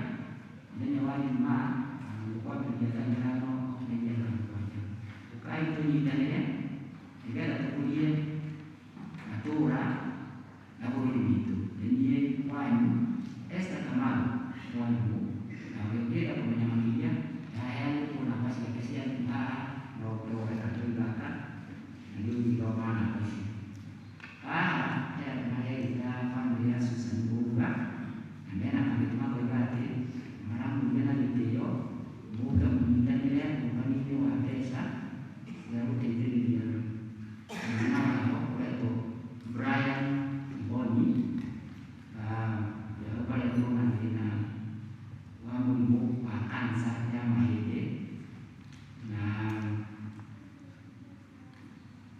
mũthenya wa Jumaa onaguo kwambĩrĩria thaa 5 nginya thaa 7. Ũkai tũnyitanĩre nĩgetha tũkũrie matũũra na bũrũri witũ. Nĩ niĩ wanyu Esther Kamau mwarimũ, na ũrĩa ũngĩenda kũmenya makĩria nĩaheanĩtwo namba ciake cia thimũ haha, no ũke woe gatũi gaka na nĩ ũgũthoma namba icio. Haha he andũ marerĩta bamĩrĩ ya Susan Mũrũga, na mena kamĩtĩ makoiga atĩ maramũria na gĩtĩo mũke mũnyitanĩre ũngani-inĩ wa mbeca cia gũteithĩrĩria mwana wao ũretwo Brian Mbonyi, ũrĩa ũkoretwo na thĩna wa mũrimũ wa kansa ya mahĩndĩ, na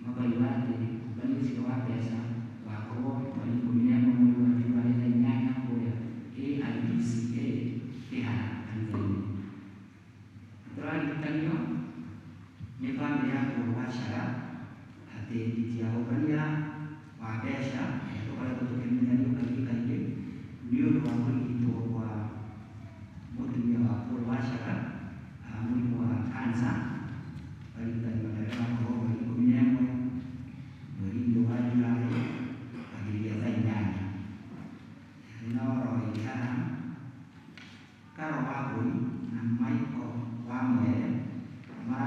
makoiga atĩ ũngani ũcio wa mbeca wakorwo mweri 11 mweri wa Julai thaa 8 kũrĩa AIPCA Kĩhara kanitha-inĩ. Tũraririkanio nĩ bamĩrĩ ya Paul Wachara atĩ nditi ya ũngania wa mbeca ĩrĩa tũkoretwo tũkĩmenyithanio kaingĩ kaingĩ nĩ ũndũ wa kũrigitwo kwa mũtumia wa Paul Wachara mũrimũ wa kansa, arigitani marĩa makorwo mweri 11 mweri ũyũ wa Julai kwambĩrĩria thaa 8. Harĩ na ũhoro wĩgiĩ haha Karo Wambui na Michael wa Mwere mara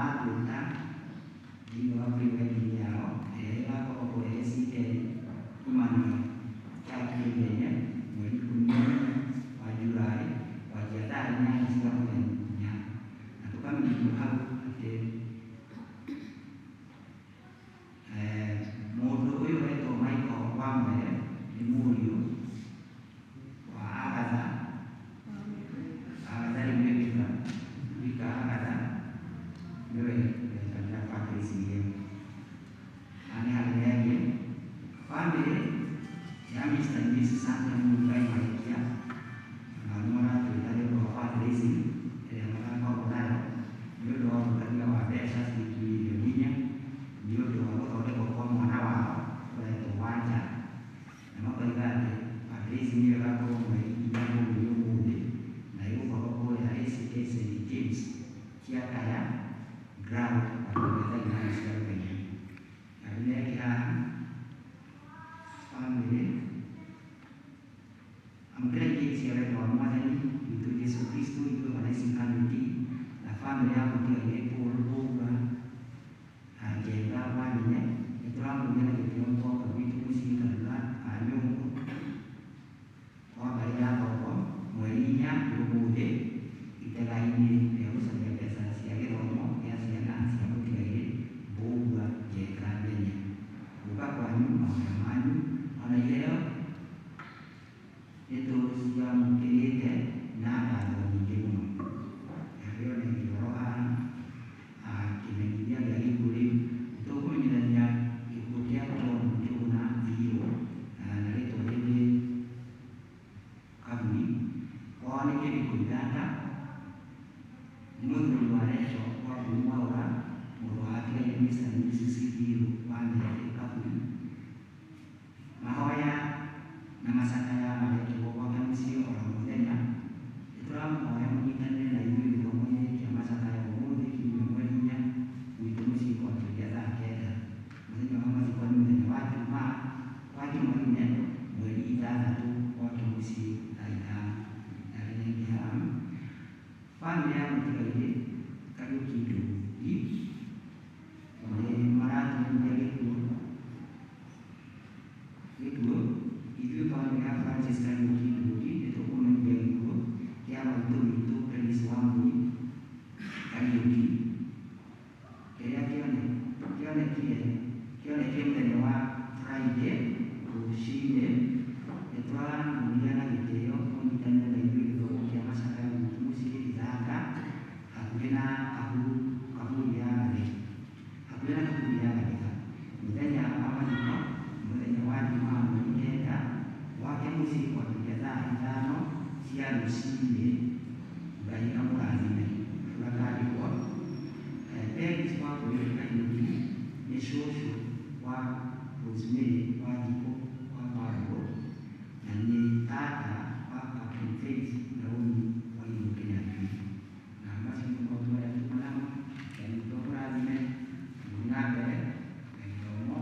Mũthuri wa Recho wa Mbui Mwaũra, mũrũ wa Atigaire Mr. and Mrs. Thiru wa Mĩthĩ Kaburi. Mahoya na macakaya marekĩrwo gwake mũciĩ oro mũthenya. Nĩtũramũhoya mũnyitanĩre na ithuĩ gĩthomo-inĩ kĩa macakaya ũmũthĩ kiumia mweri 4 gwitũ mũciĩ kwambĩrĩria thaa 9. Mũthenya wa mathiko nĩ mũthenya wa Jumaa wa Jumanne mweri 6 gwake mũciĩ thaa 5. Yarĩ Nengeham. Bamĩrĩ ya mũtigairĩ Kariũki Ndũngi nĩ maratũmenyithia gĩkuũ. Ithuĩ bamĩrĩ ya Francis Kariũki Ndũngi nĩtũkũmenyithia gĩkuũ kĩa maitũ witũ Peris Wambui Kariũki kĩrĩa kĩonekire mũthenya wa Friday rũcinĩ. Nĩtũramũria na gĩtĩo mũnyitanĩre na ithuĩ gĩthomo kĩa macakaya gwitũ mũciĩ Ithanga hakuhĩ na kaburi ya Gatheka. Mũthenya wa mathiko mũthenya wa Jumaa mweri 9 gwake mũciĩ kwambĩrĩria thaa 5 cia rũcinĩ. Ngai amũrathime. Tũrakandĩkwo Peris Wambui Kariũki nĩ cũcũ wa Rosemary Wanjikũ wa Marũ na nĩ tata wa Captain Faith Naomi Wairimu Kĩnyanjui. Na macio nĩ maũndũ marĩa tuma namo. Ngai witũ amũrathime. Tũthiĩ na mbere na gĩthomo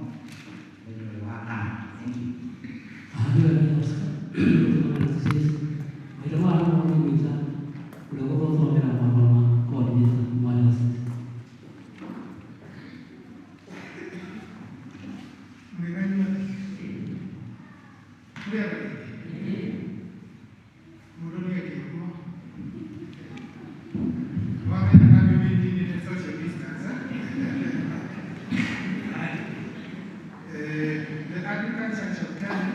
mũthenya ũyũ wa kana. Thank you. Maitho maya no magĩgwĩta ũrĩa gũthomera marũa ma coordinator wa diocese. Mwega inyuothe. Mũrĩ ega? Mũndũ nĩ kĩongo. Wamenya na nĩ social distance. The Anglican Church of Kenya,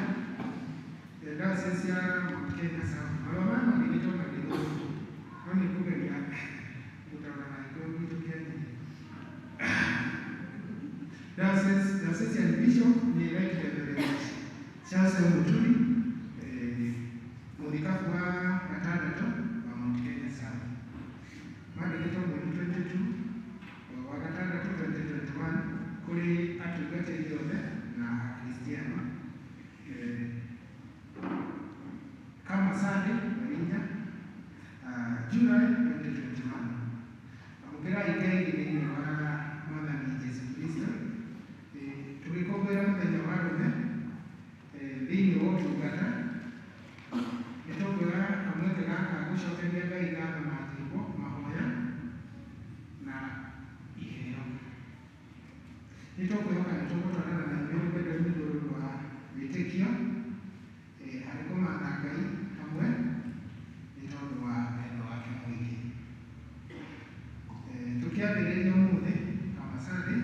the Diocese ya Mount Kenya South. Marũa maya mandĩkĩtwo na Gĩthũngũ, no nĩ ngũgeria gũtaũra na Gĩkũyũ gwitũ Kenya. Diocesan Bishop nĩ Right Reverend Charles Muturi, mũthikabu wa gatandatũ wa Mount Kenya South. Mandĩkĩtwo mweri 22 wa gatandatũ 2021 kũrĩ atungatĩri othe na Akristiano. Kama Sunday mweri 4 July 2021. Amũkĩrai Ngai thĩinĩ wa Mwathani Jesũ Kristo. Tũgĩkũngũĩra mũthenya wa arũme thĩinĩ wa ũtungata, nĩtũkuoya kamweke gaka gũcokeria Ngai ngatho na nyĩmbo, mahoya na iheo. Nĩtũkwĩhoka nĩtũgũtwarana na inyuĩ rũgendo-inĩ rũrũ rwa wĩtĩkio harĩ kũmatha Ngai hamwe nĩ tondũ wa wendo wake mũingĩ. Tũkĩambĩrĩria ũmũthĩ kama Sunday,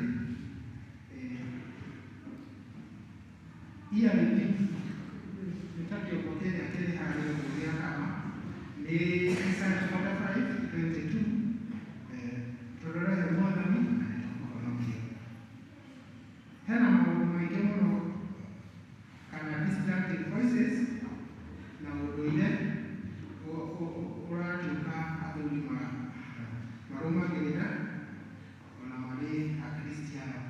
yearly nĩ ta kĩongo kĩrĩa kĩrĩ harĩa ũguo gĩa kama nĩ Isaiah 45:22, tũrore Mwathani na nĩtũkũhonokio. Hena maũndũ maingĩ mũno kana distracting voices na ũndũire ũratuĩka athuri marũmagĩrĩra ona marĩ Akristiano,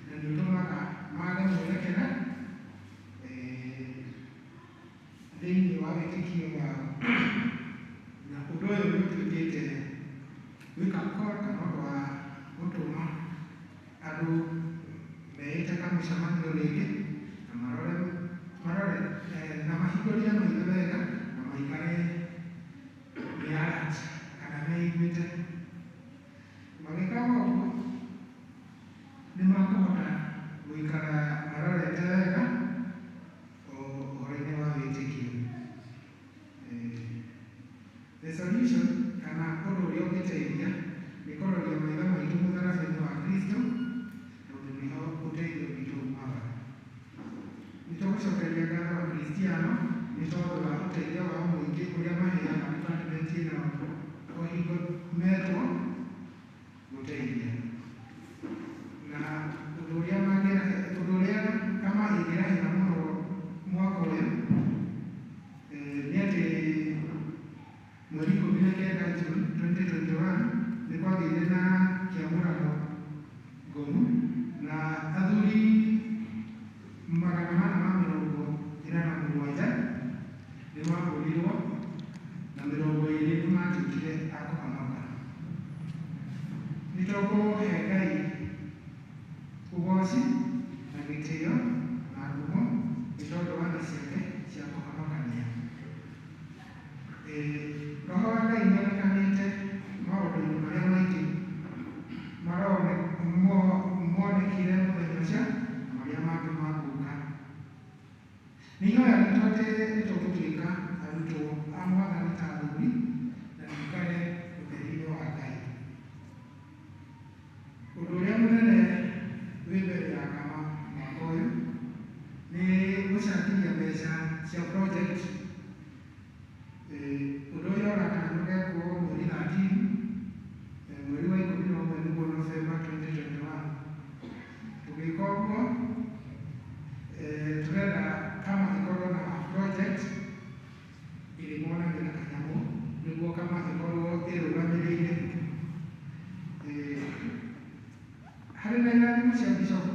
na nĩ ũtũmaga mage mwerekera thĩinĩ wa wĩtĩkio wao. Na ũndũ ũyũ nĩ ũtuĩkĩte wake up call kana ũndũ wa gũtũma andũ meĩte kamũcemanio rĩngĩ na marore na mahingũrie maitho wega na maikare me alert kana meiguĩte. Magĩkaga ũguo nĩ makũhota gũikara marorete wega ũhoro-inĩ wa wĩtĩkio. The solution kana ũndũ ũrĩa ũngĩteithia nĩ kũroria maitho maitũ mũtharaba-inĩ wa Kristo, tondũ nĩho ũteithio witũ umaga. Nĩtũgũcokeria ngatho Akristiano nĩ tondũ wa ũteithio wao mũingĩ ũrĩa maheaga department ĩno o hingo metwo gũteithia. Na ũndũ ũrĩa ũndũ ũrĩa kama ĩngĩrahĩra mũno mwaka ũyũ nĩ atĩ mweri 19 June 2021 Nĩtũkũhe Ngai ũgoci na gĩtĩo na ngumo nĩ tondũ wa tha ciake cia kũhonokania. Roho wa Ngai nĩonekanĩte maũndũ-inĩ marĩa maingĩ monekire mũthenya ũcio na marĩa mangĩ magũka. Nĩ ihoya ritũ atĩ nĩtũgũtuĩka arutwo a Mwathani ta athuri na tũikare ũtheri-inĩ wa Ngai. Ũndũ ũrĩa mũnene wĩ mbere ya Kama mwaka ũyũ nĩ gũcangithia mbeca cia project. Ũndũ ũyũ ũratanywo ũgekwo mweri 13, mweri wa 11 nĩguo November 2021. Tũgĩka ũguo, tũrenda Kama ĩkorwo na project ĩrĩmonagĩra kanyamũ nĩguo Kama ĩkorwo ĩrũgamĩrĩire. Harĩ na irathimo cia bishop.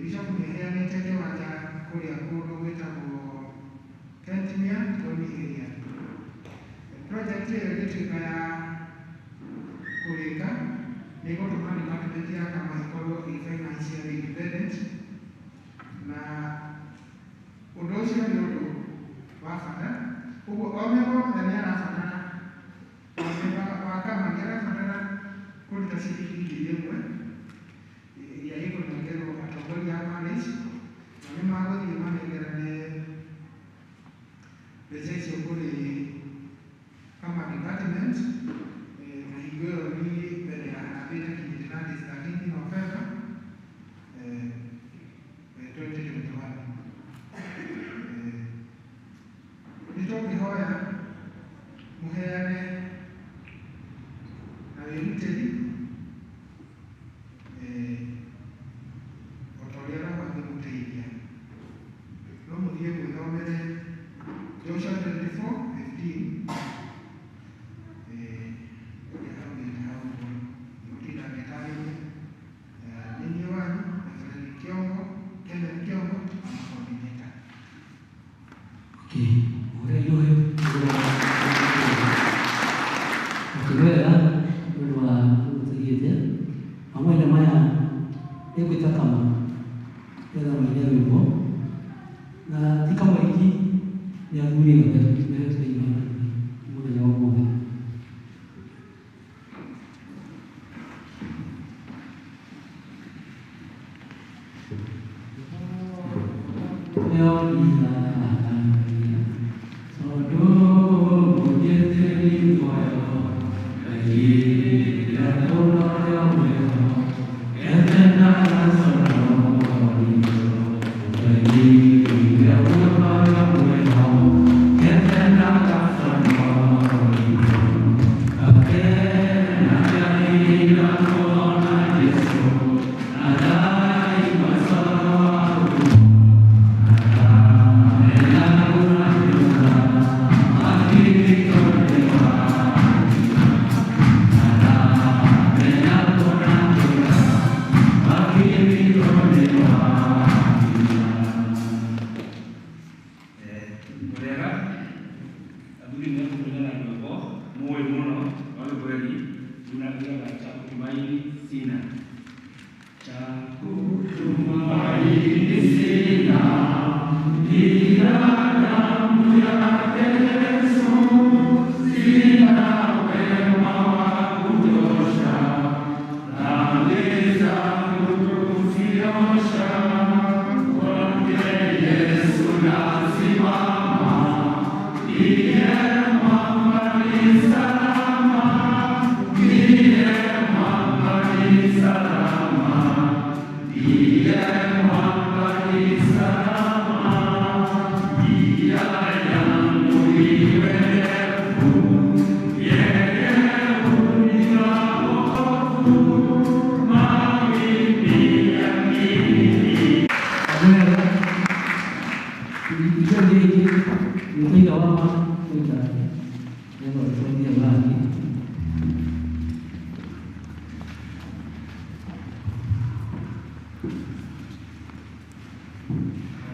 Bishop nĩ aheanĩte kĩwanja kũrĩa kũndũ gwĩtagwo Kentmere Tony area. Project ĩyo ĩngĩtuĩka ya kũrĩka nĩ ĩgũtũma department ya Kama ĩkorwo ĩ financially independent, na ũndũ ũcio nĩ ũndũ wa bata. Ũguo o memba wothe nĩ arabatara, o memba wa Kama nĩ arabatara kũruta ciringi 1,000 iria ĩkũnengerwo atongoria a parish, na nĩ magũthiĩ manengerane mbeca icio kũrĩ Kama department, na hingo ĩyo nĩ mbere ya harambee ĩtakinyĩte, that is 13 November 2021. Nĩ tũngĩhoya mũheane na wĩrutĩri, o ta ũrĩa Roho angĩmũteithia. No mũthiĩ mwĩthomere Joshua 24:15, ũrĩa haugĩte hau ũguo. Ndigũtinda ngĩtarĩria. Nĩ niĩ wanyu Reverend Kĩongo, Kenneth Kĩongo, ama coordinator. Okay, ũrĩa iũĩ okay, wega nĩ ũndũ wa gũtũteithia mamwe maya nĩ gwĩta Kama nĩgetha maine rwĩmbo, na ti Kama iki, nĩ athuri othe me thĩinĩ wa mũthenya wa ũmũthĩ. Mũrĩega athuri, nĩ kũmenya na rwĩmbo mũĩ mũno rwa Gĩthweri runarugaga cha kutumaini sina, cha kutumaini sina ila damu yake Yesu, sina wema wa kutosha, dhambi zangu kuziosha, kwake Yesu nasimama, ndiye mwamba ni salama, ndiye mwamba ni salama, ndiye mwamba ni salama, njia yangu iwe ndefu, yeye hunipa wokovu, mawimbi yakinipiga. Wega icio rĩngĩ nĩtaiga wa gwĩka nĩgetha ũtũmie baki.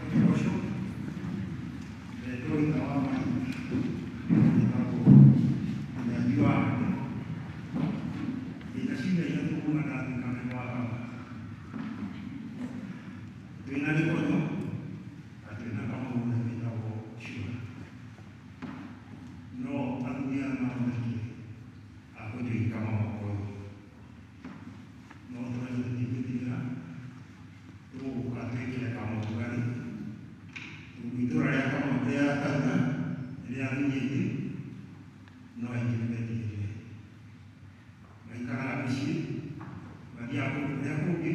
Mũthenya ũcio Petero ithe wa Mahinda wĩtagwo Mũnyanjui wa Andũ. No aingĩ nĩ metigĩrire maikaraga mĩciĩ mathiaga kũndũ kũrĩa kũngĩ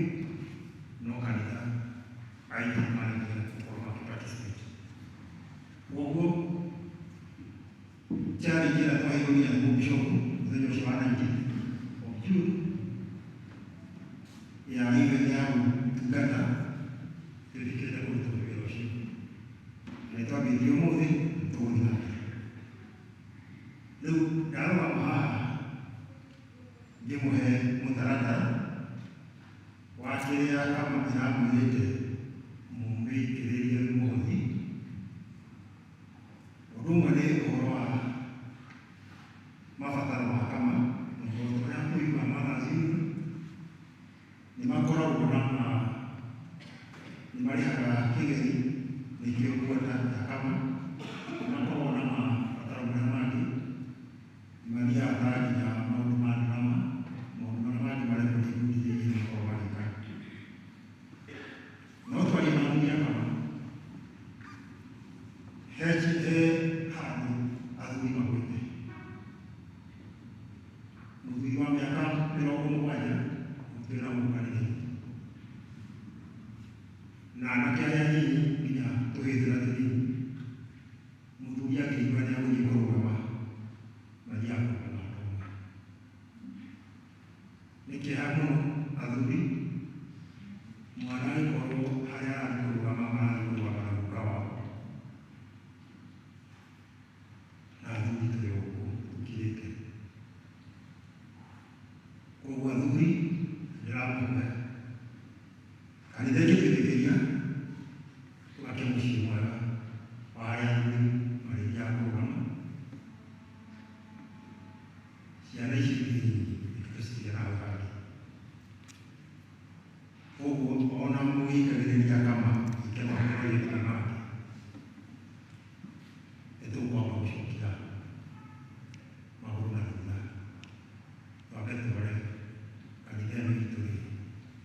no kanitha aingĩ nĩ maregire gũkorwo makĩ participate. Koguo challenge ĩrĩa twaheirwo nginya nĩ mũbishopu mũthenya ũcio wa 19 of June ya event ya gũtungata twĩtĩkĩrĩte kũruta wĩra ũcio na nĩtwambĩtie ũmũthĩ tũgũthiĩ na mbere. Rĩu ndarũgama haha ngĩmũhe mũtaratara wa kĩrĩa kama ĩramwĩrĩte mũmĩikĩrĩrie mũhothi. Ũndũ ũmwe nĩ ũhoro wa mabataro ma kama ũhoro ũrĩa kũigua Mothers Union nĩ makoragwo na ma nĩ marĩhaga kĩgeri nĩkĩo kuota ya kama nĩ makoragwo na mabataro marĩa mangĩ nĩ mathiaga ta nginya maũndũ ma drama maũndũ marĩa mangĩ marĩa nĩ ikundi iria ingĩ makoragwo magĩka. No twarie na athuri a kama he handũ athuri magwĩte mũthuri wa mĩaka 70 gũtirĩ na mũkanitha na anake arĩa anini nginya tũhĩĩ tũrĩa tũnini mũthuri akĩigua nĩ agũthiĩ kũrũgama mathiaga kũrũgama andũ amwe. Nĩ kĩeha mũno athuri mwana agĩkorwo harĩa arathiĩ kũrũgama marathiĩ kũrũgama na guka wao na athuri tũrĩ o gũkũ tũkirĩte. Koguo athuri ndĩramũhoya kanitha ĩngĩtwĩtĩkĩria twake mũciĩ mwega wa harĩa athuri marĩthiaga kũrũgama ciana ici ingĩ nyingĩ tũcitige na hau hangĩ. Koguo ona mũgĩikagĩrĩria kama ike maũndũ marĩa mangĩ nĩtũkwamba gũcokia magũrũ na thutha twambe tũrore kanitha ĩno itũ rĩ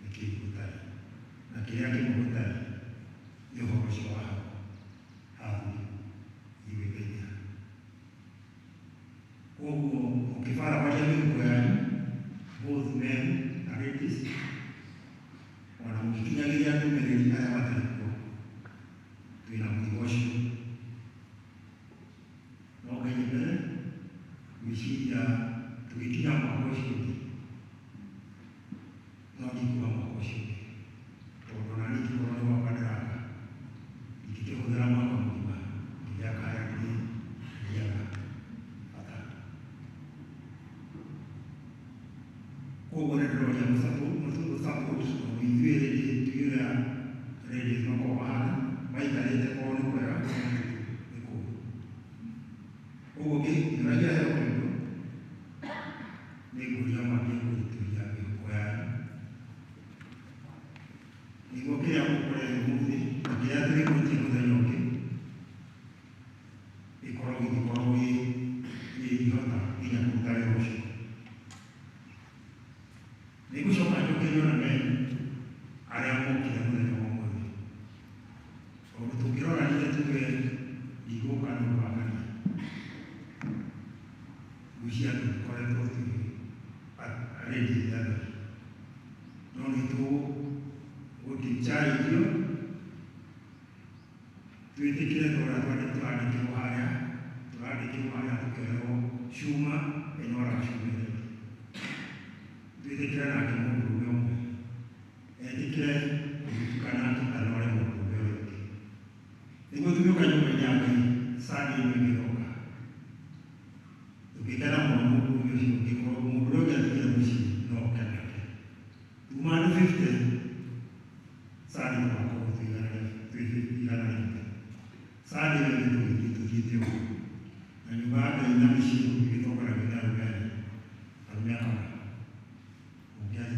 nĩkĩĩ gũtarĩ na kĩrĩa kĩmwe gũtarĩ nĩ ũhoro ũcio wa hau athuri igwĩteithia. Koguo mũkĩbarabaria mĩhuko yanyu both men na ladies ona mũgĩkinyagĩria ndũmĩrĩri arĩa matarĩ kuo twĩna mũrigo ũcio no Ngai mbere gwĩciria tũgĩkinya mwaka ũcio ũngĩ no ndikuga mwaka ũcio ũngĩ tondũ ona niĩ ingĩkorwo nĩ gwakwa ndĩraka ingĩkĩhũthĩra mwaka mũgima ngĩgĩaka harĩa ndĩrĩthiaga bata. Koguo nĩ ndĩroria mũsupport tondũ ithuĩ rĩngĩ ithuĩ ũrĩa ladies makoragwo mahana maikarĩte kwao nĩ kwega nĩ kũũru. Koguo ngĩũragia heo kĩndũ nĩ ngũria mwambie kũritũhia mĩhuko yanyu nĩguo kĩrĩa mũkũrehe ũmũthĩ na kĩrĩa tũrĩgwĩtia mũthenya ũngĩ gĩkorwo gĩgĩkorwo gĩihota nginya kũruta wĩra ũcio. Nĩngũcoka njokerio na men arĩa mokire mũthenya wa ũmũthĩ tondũ tũngĩroranire tuge ndigũka nĩ ũndũ wa kanitha ngwĩciria tũtikoretwo twĩ ladies othe no nĩ tũgũkĩcharĩrio twĩtĩkĩre ta ũrĩa tũrandĩkĩrwo harĩa tũrandĩkĩrwo harĩa tũkerwo cuma ĩnoraga cuma ĩrĩa ĩngĩ. Twĩtĩkĩre nake mũndũrũme ũmwe etĩkĩre kũhĩtũka nake anore mũndũrũme ũrĩa ũngĩ nĩguo tũgĩũka nyũmba-inĩ ya Ngai Sunday ĩno ĩngĩ ĩroka tũngĩkena mũno mũndũrũme ũcio ũngĩkorwo mũndũ ũrĩa ũngĩ atigire mũciĩ no oke nake tuma andũ 50 Sunday tũgakorwo twĩ 150 Sunday ĩyo ĩngĩ tũgĩthiĩ tũthiĩte ũguo na nyũmba ya Ngai na mĩciĩ ĩgĩtongoragio nĩ arũme erĩ arũme a kama. Ũngĩanjĩra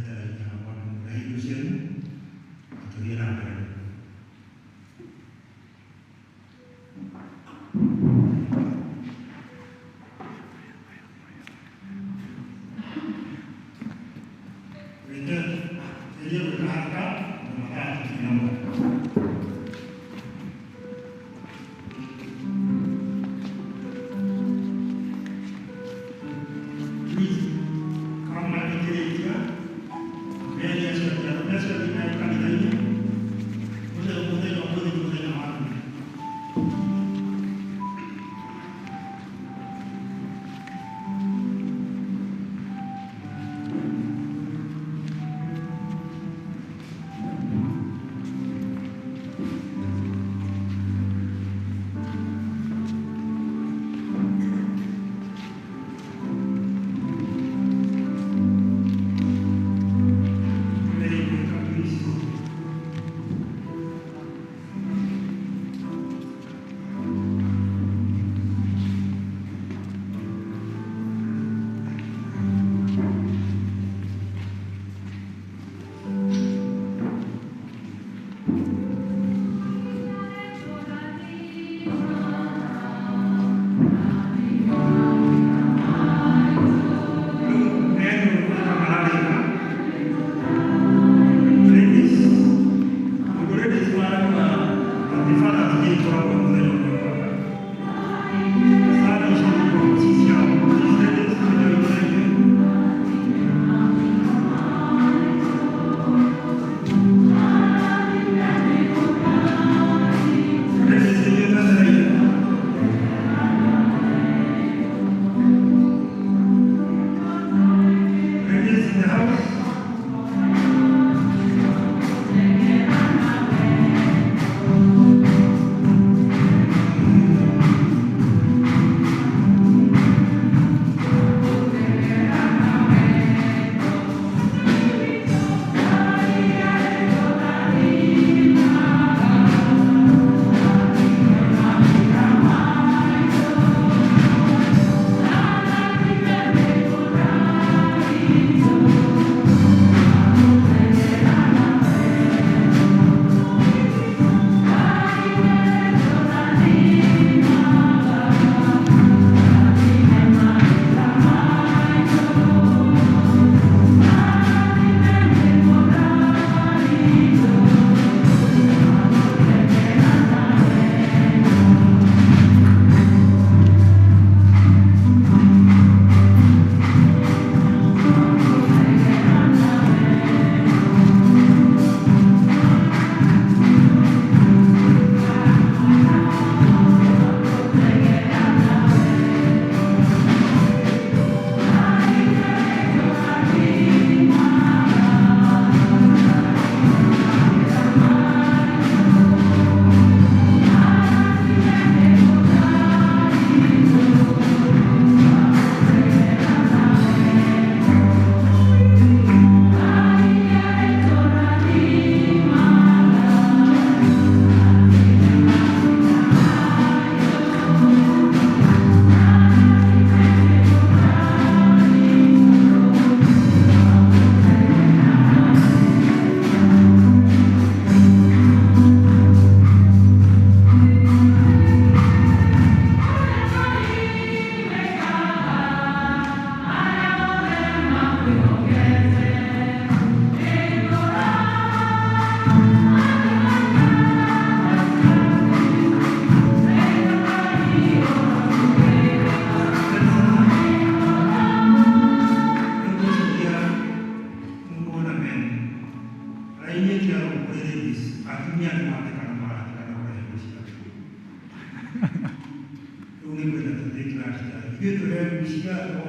o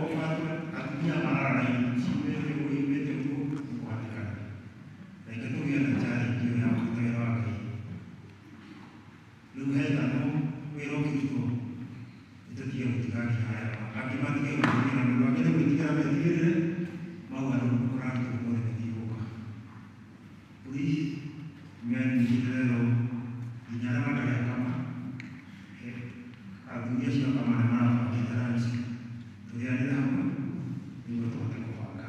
atumia marara raini ciumĩte ũguo imĩte ũguo nĩ kũhatĩkana. Reke tũgĩe na challenge ĩyo ya kũruta wĩra wa Ngai. Rĩu hethanwo wĩra ũkĩrutwo nĩtũtige gũtigagia arĩa angĩ matige gwĩtigĩra nĩ ũndũ angĩ nĩ gwĩtigĩra metigĩrĩre mauga rĩu ũrarutwo ũmũthĩ nĩndigũka. Please, men nĩndĩrerwo nginya arĩa matarĩ akama athuri acio akama nĩ marabangĩte lunch tũrĩanĩre hamwe nĩguo tũhote kũbanga.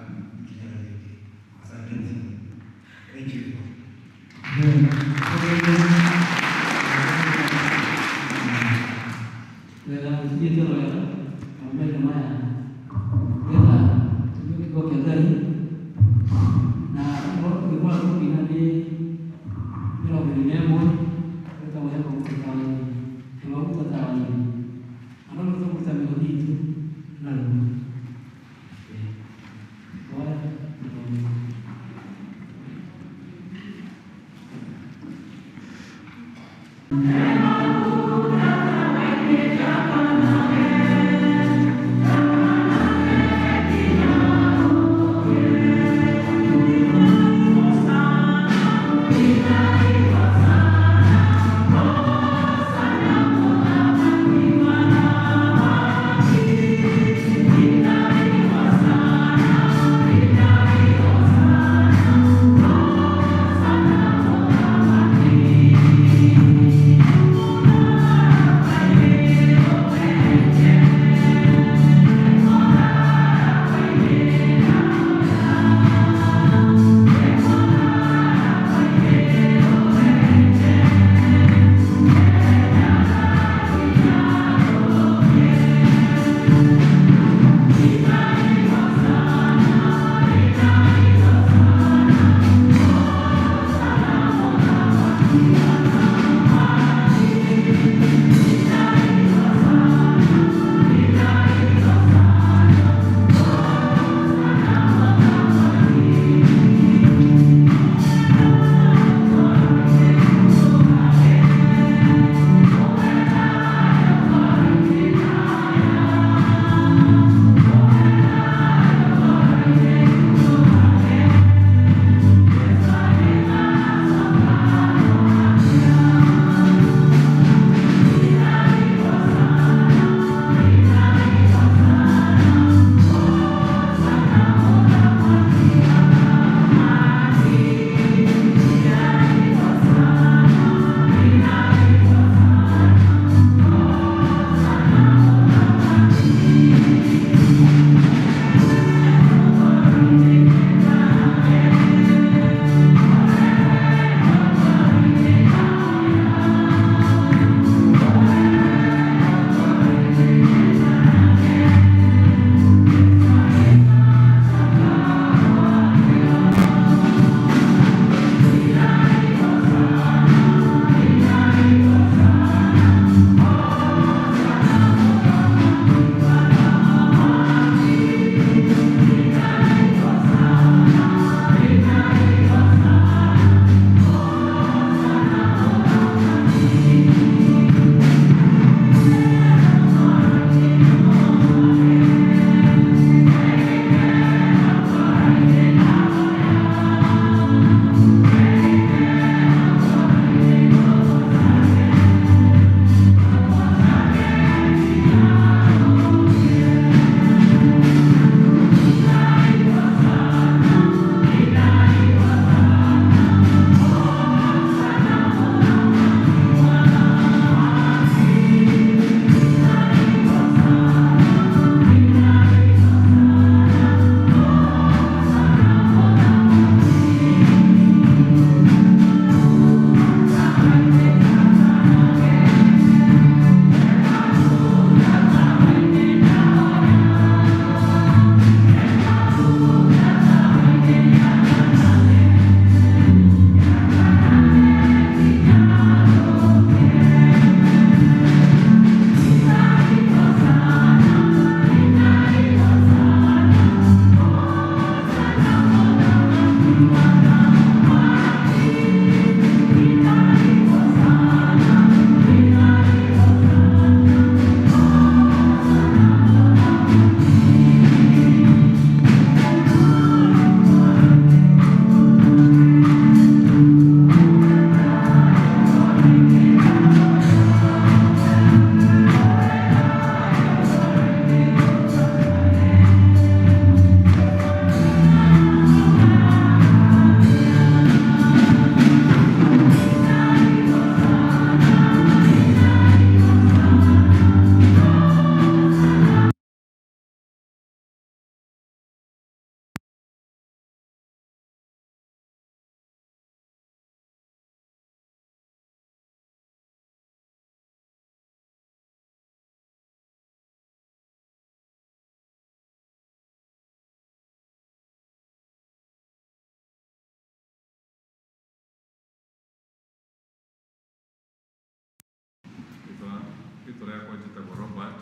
Rĩtwa rĩakwa njĩtagwo Robert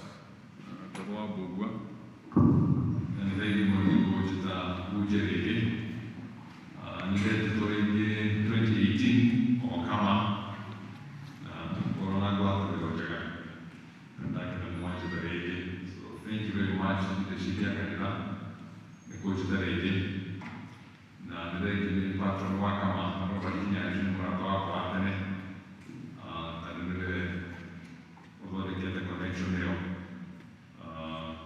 Ngũgũ wa Mbũgua, na nĩ thengiũ mũno nĩ kũnjĩta hunjie rĩngĩ. Nĩ ndetĩtwo rĩngĩ 2018 o kama na tũkorwo na ngwatanĩro njega na ndakena nĩ mwanjĩta rĩngĩ. So thank you very much leadership ya kanitha nĩ kũnjĩta rĩngĩ, na nĩ thengiũ nĩ patron wa kama Robert Kinyanjui, nĩ mũrata wakwa wa tene, tondũ nĩwe ũthondekete connection ĩyo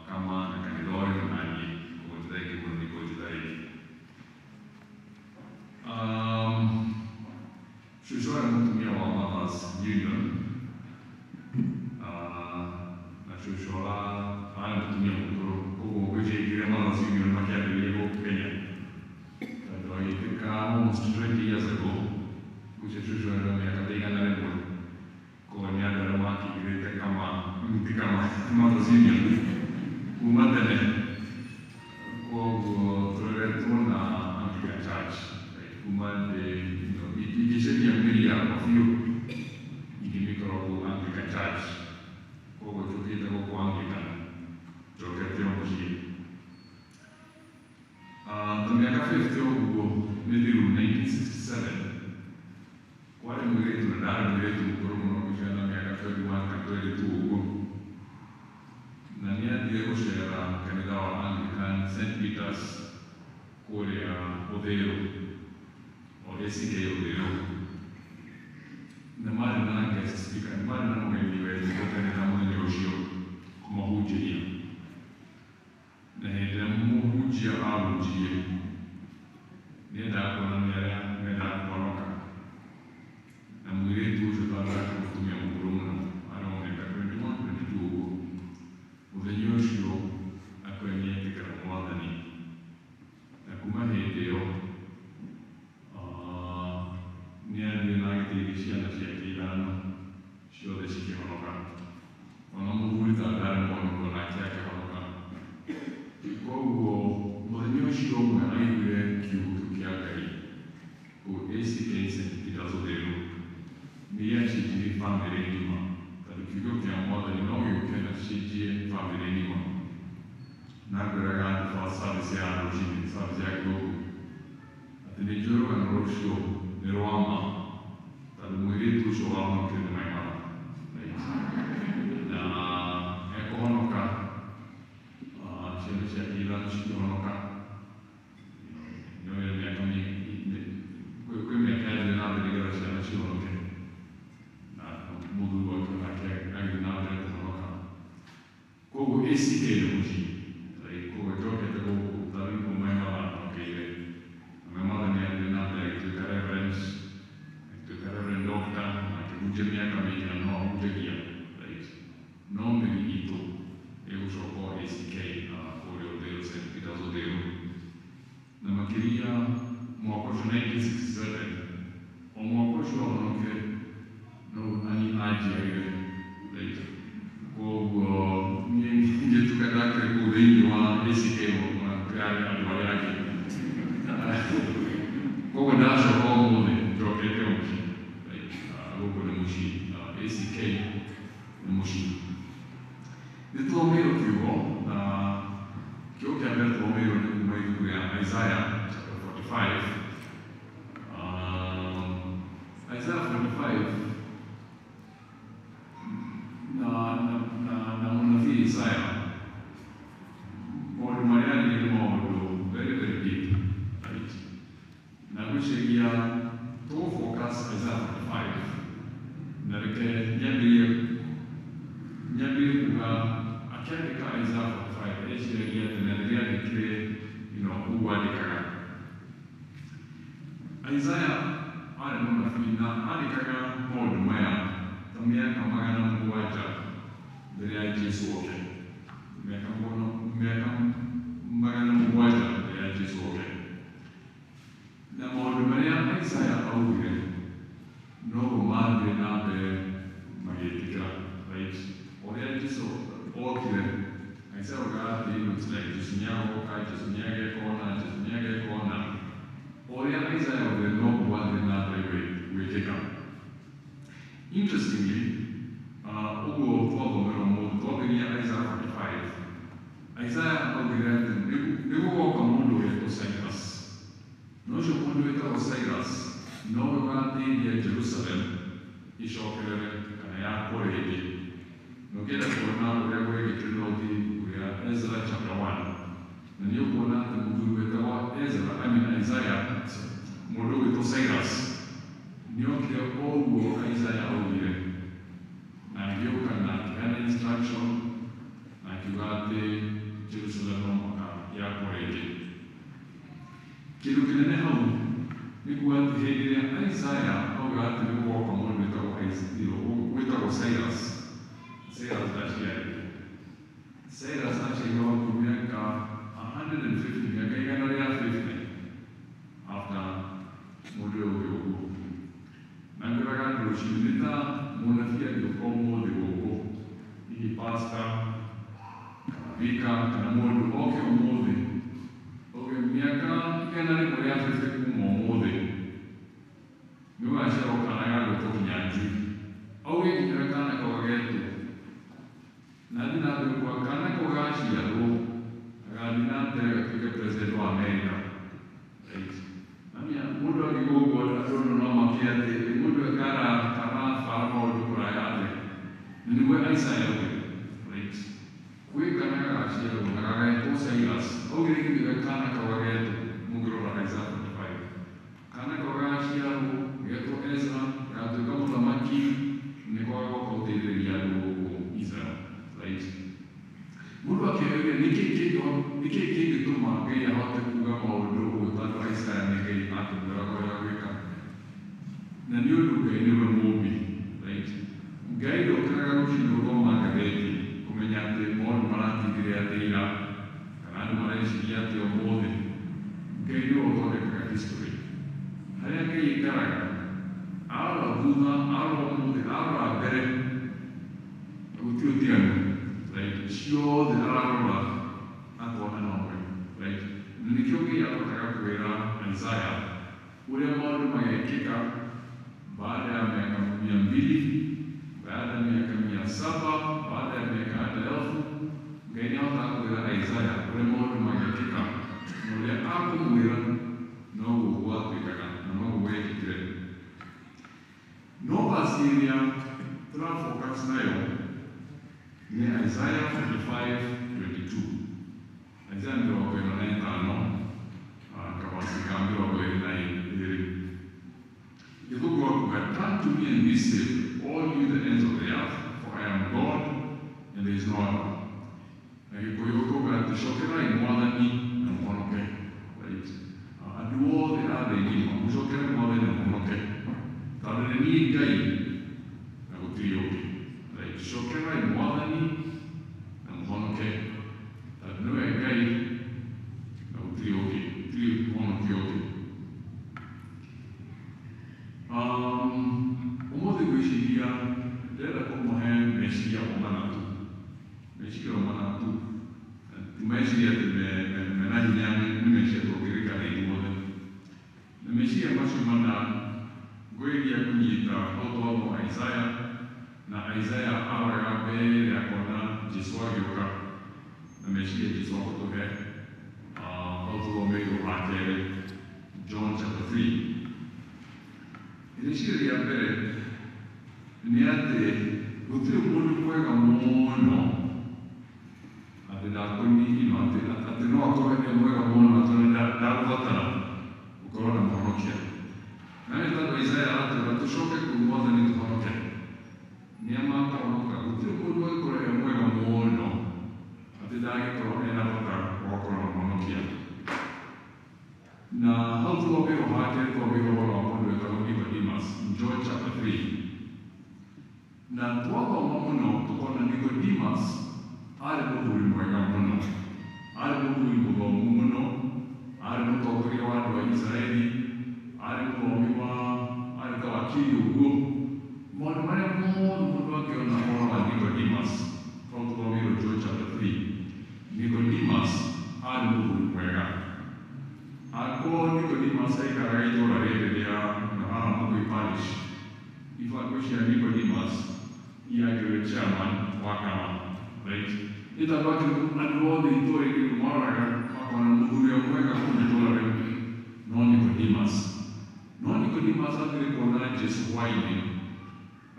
kama na kanitha ũyũ na niĩ, koguo nĩ thengiũ mũno nĩ kũnjĩta rĩngĩ. Cũcũ arĩ mũtumia wa Mothers Union, na cũcũ arĩ mũtumia mũkũrũ, koguo ngwĩciria Mothers Union makĩambĩrĩria gũkũ Kenya tondũ agĩtuĩka almost 20 years ago, ngwĩciria cũcũ arĩ na mĩaka ta 100, koguo nĩ andũ arĩa makĩingĩrĩte kama ti kama Mothers Union kuma tene, koguo tũreretwo na Anglican Church kuma ndĩ ingĩcenjia mĩri yakwa biũ ingĩmĩkorwo kũu Anglican Church, koguo njũkĩte gũkũ Anglican njokete o mũciĩ. Ta mĩaka 50 ũguo mĩthiru, 1967, kwarĩ mũirĩtu na ndarĩ mũirĩtu mũkũrũ mũno, ngwĩciria na mĩaka 21 kana 22 ũguo, na nĩ athire gũcera kanitha wa Anglican St Peters kũrĩa Ũthĩrũ, o ACK Ũthĩrũ, na marĩ na guest speaker, nĩ marĩ na mũgeni wetĩtwo kanitha mũthenya ũcio kũmahunjĩria, na hĩndĩ ĩrĩa mũhunjia ahunjirie nĩendaga kuonania arĩa mendaga kũhonoka, na mũirĩtu ũcio tondũ arĩ mũtumia mũkũrũ mũno, arĩ wa mĩaka 21 22 ũguo, mũthenya ũcio akorwo nĩetĩkĩra Mwathani, na kuma hĩndĩ ĩyo nĩ athire na agĩteithia ciana ciake ithano ciothe cikĩhonoka, ona mũthuri ta ndarĩ mũhonoku onake akĩhonoka. Koguo mũthenya ũcio ũmwe aiguire kiugo kĩu kĩa Ngai kũu ACK St Peters Ũthĩrũ nĩ gĩacenjirie bamĩrĩ ng'ima, tondũ kiugo kĩa Mwathani no gĩũke na gĩcenjie bamĩrĩ ng'ima. Na ngwĩraga andũ first service ya rũcinĩ, service ya gĩthũngũ, atĩ nĩ njũĩ rũgano rũcio nĩ rwa ma, tondũ mũirĩtu ũcio wahonokire nĩ my mother, right? Na ekũhonoka ciana ciake ithano cikĩhonoka, nĩoire mĩaka kwĩ mĩaka yathire na mbere nĩgetha ciana cihonoke, na mũthuri wake onake agĩthiĩ na mbere kũhonoka. Koguo ACK nĩ mũciĩ, right? Koguo njokete gũkũ tarĩu nĩkuo my mother ahonokeire, na my mother nĩ athire na mbere agĩtuĩka reverend, agĩtuĩka reverend doctor, na akĩhunjia mĩaka mĩingĩ na no ahunjagia, right? No mĩri itũ ĩgũcoka o ACK kũrĩa Ũthĩrũ, St Peters Ũthĩrũ, na makĩria mwaka ũcio 1967, o mwaka ũcio ahonokire no nani anjiarire, right? Koguo niĩ ngĩtuĩka ndakĩrĩ kũu thĩinĩ wa ACK kũrĩ andũ arĩa angĩ, koguo ndacoka ũmũthĩ njokete o mũciĩ, right? Gũkũ nĩ mũciĩ, ACK nĩ mũciĩ. Nĩ tũthomeirwo kiugo, na kiugo kĩa mbere tũthomeirwo nĩ kuma ibuku rĩa Isaiah chapter 45. Isaiah 45 na mũnabii Isaiah maũndũ marĩa arĩrie nĩ maũndũ very very deep, right? Na ngwĩciria tũgũ focus Isaiah 45, na reke nyambĩrĩrie kuga akĩandĩka Isaiah 45 eciragia atĩ na rĩrĩa andĩkire ũguo andĩkaga. Isaiah arĩ mũnabii na andĩkaga maũndũ maya ta mĩaka 700 mbere ya Jesu oke, mĩaka 700 mbere ya Jesu oke, na maũndũ marĩa Isaiah augire noguo mathire na mbere magĩtĩkĩra, right? Ũrĩa Jesu okire, Isaiah augaga atĩ it's like Jesu nĩagoka, Jesu nĩageka ũna, Jesu nĩageka ũna. Ũrĩa Isaiah augire noguo gwathire na mbere gwĩkĩka. Interestingly, ũguo twathomera ũmũthĩ twambĩrĩria Isaiah 45. Isaiah augire atĩ nĩ gũgoka mũndũ wetwo Cyrus. Na ũcio mũndũ wĩtagwo Cyrus nowe ũgateithia Jerusalem icokerere kana yakwo rĩngĩ. Na ũngĩenda kuona ũrĩa gwekĩkire no ũthiĩ ibuku rĩa Ezra chapter 1. Na nĩ ũkuona atĩ mũthuri wetagwo Ezra, I mean Isaiah, mũndũ ũgwĩtwo Cyrus nĩokire o ũguo Isaiah augire, na agĩũka na akĩheana instruction na akiuga atĩ Jerusalem no mũhaka yakwo rĩngĩ. Kĩndũ kĩnene hau nĩ kuga atĩ hĩndĩ ĩrĩa Isaiah auga atĩ nĩ gũgoka mũndũ wĩtagwo Cyrus, Cyrus ndaciarĩtwo. Cyrus aciarirwo hakuhĩ mĩaka 150, mĩaka 150 after mũndũ ũyũ ũngĩ ũguo. Na ngwĩraga andũ rũcinĩ nĩ ta mũnabii angĩũka ũmũthĩ gũkũ, hihi pastor kana vicar kana mũndũ oke ũmũthĩ auge mĩaka 150 kuma ũmũthĩ nĩ ũgaciarwo kana gagwĩtwo Kinyanjui, auge nginya ũrĩa kana kau gagetwo, na athiĩ na mbere kuga kana kau gaciarwo agathiĩ na mbere gatuĩke president wa America. Right? Namia mũndũ angĩuga ũguo andũ no makie atĩ mũndũ karabara maũndũ kũraya atĩa. Na nĩguo Isaiah augire. Right? Gwĩ kana gagaciarwo na gagetwo Cyrus, augire nginya ũrĩa kana kau gagetwo, mũngĩrora Isaiah 45. Kana kau gagaciarwo getwo Ezra, gagatuĩka mũthamaki, nĩko gagoka gũteithĩrĩria andũ gũkũ Israel. Right? Mũndũ akeyũria nĩkĩĩ kĩngĩtũma Ngai ahote kuga maũndũ ũguo tondũ Isaiah nĩ Ngai akĩmwĩraga ũrĩa gwĩka. Na nĩ ũndũ Ngai nĩwe mũũmbi. Right? Ngai ndokĩraga rũcinĩ gũthoma ngathĩti kũmenya atĩ maũndũ maratindire atĩ ira kana andũ mareciria atĩ ũmũthĩ. Ngai nĩwe ũthondekaga history. Harĩa Ngai aikaraga, arora thutha, arora ũmũthĩ, arora mbere, gũtirĩ ũtiganu. Right? Ciothe ararora akona nowe. Right? Na nĩkĩo Ngai ahotaga kwĩra Isaiah ũrĩa maũndũ magekĩka baada ya miaka 200, baada ya miaka 700, baada ya miaka hata 1000. Ngai nĩahotaga kwĩra Isaiah ũrĩa maũndũ magekĩka na ũrĩa akũmwĩra noguo gwatuĩkaga na noguo gwekĩkire. No verse ĩrĩa tũrafocus nayo nĩ Isaiah 45:22. Isaiah 45 kavasi ka 22. Gĩthũngũ akuga, "Turn to me and be saved, all you the ends of the earth, for I am God and there is no other." Na Gĩkũyũ tũuga atĩ cokerai Mwathani na mũhonoke. Right? Andũ othe a thĩ ng'ima mũcokere Mwathani na mũhonoke, tondũ nĩ niĩ Ngai na gũtirĩ ũngĩ. Right? Cokerai Mwathani na mũhonoke, tondũ nĩwe Ngai na gũtirĩ ũngĩ, gũtirĩ mũhonokia ũngĩ. Ũmũthĩ ngwĩciria ndĩrenda kũmũhe meciria o mana tu, meciria o mana tu, ti meciria atĩ mena hinya, nĩ meciria tũngĩrĩkana ithuothe. Na meciria macio mana ngwĩria kũnyita hau twathoma Isaiah, na Isaiah aroraga mbere akona Jesũ agĩũka, na meciria Jesũ agũtũhe hau tũthomeirwo ha kerĩ, John chapter 3. Rĩciria rĩa mbere nĩ atĩ gũtirĩ mũndũ mwega mũno atĩ ndakũnyihino atĩ no akorwo e mwega mũno atĩ ndagũbatara gũkorwo na mũhonokia. Na nĩ tondũ Isaiah aratwĩra tũcoke kwĩ Mwathani tũhonoke, nĩa makahonoka. Gũtirĩ mũndũ angĩkorwo e mwega mũno atĩ ndangĩkorwo ena bata wa gũkorwo na mũhonokia. Na hau tũthomeirwo ha kerĩ tũthomeirwo ũhoro wa mũndũ wĩtagwo Nicodemus in John chapter 3. Na twathoma mũno tũkona Nicodemus arĩ mũthuri mwega mũno, arĩ mũthuri mũthomu mũno, arĩ mũtongoria wa andũ a Israeli, arĩ mũthomi wa arĩ ta wakiri ũguo. Maũndũ marĩa mothe mũndũ angĩona ũhoro wa Nicodemus hau tũthomeirwo John chapter 3, Nicodemus arĩ mũthuri mwega. Akorwo Nicodemus aikaraga itũũra rĩrĩ rĩa haha Mũkũi Parish, ibango cia Nicodemus iangĩrwo chairman wa Kama, right? Nĩ tondũ andũ othe itũũra-inĩ rĩu maroraga makona mũthuri ũrĩa mwega kũu itũũra rĩu no Nicodemus. No Nicodemus athire kuona Jesu hwaĩ-inĩ,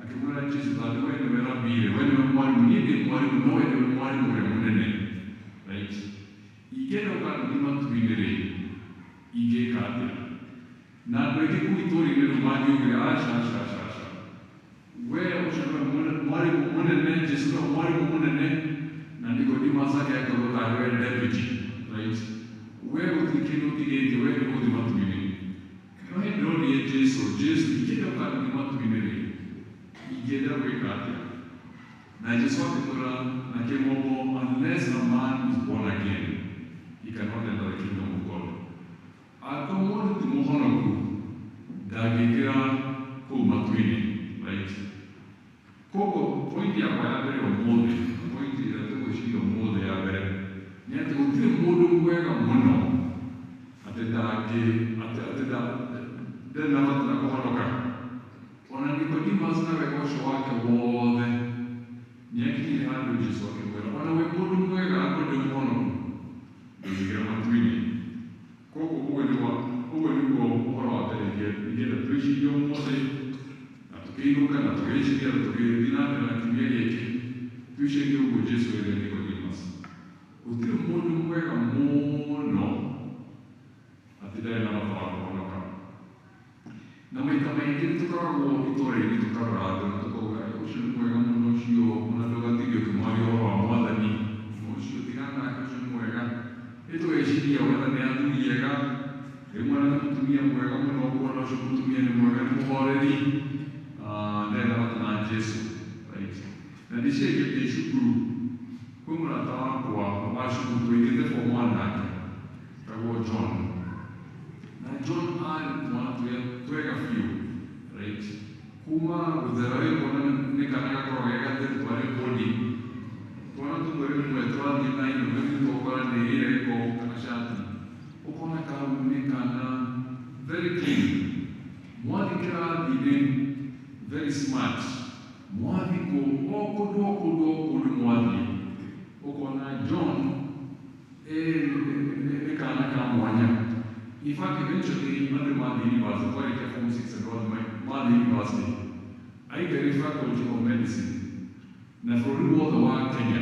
akĩmwĩra Jesu, tondũ we nĩwe rabi, we nĩwe mwarimũ, niĩ ndĩ mwarimũ, no we nĩwe mwarimũ ũrĩa mũnene, right? Ingĩenda gũgathiĩ matu-inĩ rĩ, ingĩka atĩa? Na andũ aingĩ kũu itũũra-inĩ rĩu mangiugire, aca, aca, aca, aca, we ũcio nĩwe mwarimũ mũnene, Jesu nĩwe mwarimũ mũnene, na Nicodemus agĩakorwo tarĩ we deputy, right? We gũtirĩ kĩndũ ũtigĩtie, we nĩ ũgũthiĩ matu-inĩ. No hĩndĩ ndĩronire Jesu, Jesu, ingĩenda gũgathiĩ matu-inĩ rĩ, ingĩenda gwĩka atĩa? Na Jesu akĩmwĩra na kĩmombo, unless a man is born again, he cannot enter the kingdom of God. Angĩkorwo mũndũ ti mũhonoku, ndangĩingĩra kũu matu-inĩ, right? Koguo point yakwa ya mbere ũmũthĩ, point ĩrĩa tũgwĩciria ũmũthĩ ya mbere, nĩ atĩ gũtirĩ mũndũ mwega mũno atĩ ndangĩ atĩ atĩ ndarĩ na bata na kũhonoka. Ona Nicodemus na wega ũcio wake wothe nĩakinyire handũ Jesu akĩmwĩra, ona wĩ mũndũ mwega angĩkorwo ndũrĩ mũhonoku, ndũngĩingĩra matu-inĩ. Koguo ũguo nĩguo ũhoro wa mbere ingĩenda twĩcirie ũmũthĩ, na tũkĩinũka na tũgĩciria na tũgĩthiĩ na mbere na kiumia gĩkĩ, twĩcirie ũguo Jesu erire Nicodemus. Gũtirĩ mũndũ mwega mũno atĩ ndarĩ na bata wa kũhonoka. Na maita maingĩ nĩ tũkoragwo itũũra-inĩ tũkarora andũ na tũkauga, ũcio nĩ mwega mũno ũcio, ona ndũgatinde ũkĩmwaria ũhoro wa mwathani, ũcio tigana nake, ũcio nĩ mwega. Nĩ tũgeciria wetha nĩ athuri ega, rĩmwe na nĩ mũtumia mwega mũno, ũkona ũcio mũtumia nĩ mwega, nĩ mũhoreri, ndarĩ na bata na Jesu, right? Na ndĩciragia ndĩ cukuru, kwĩ mũrata wakwa wa cukuru twaingĩrĩte form 1 nake, etagwo John. Na John arĩ twana tũrĩa twega biũ, right? Kuma gũthera wĩkona nĩ kana gakoragwo ge gatheru, twarĩ boarding. Twana tũmwe rĩmwe twathiĩ na inũka tũkora nĩ ĩrĩire gĩko kana cati, ũkona kau nĩ kana very clean. Mwathiĩ kĩrathi-inĩ very smart. Mwathiĩ kũ o kũndũ o kũndũ o kũndũ mwathiĩ, ũkona John nĩ kana ka mwanya. In fact, eventually andũ mathiĩ university, twarĩkia form 6 andũ othe mathiĩ university, aingĩrire faculty of medicine na bũrũri wothe wa Kenya.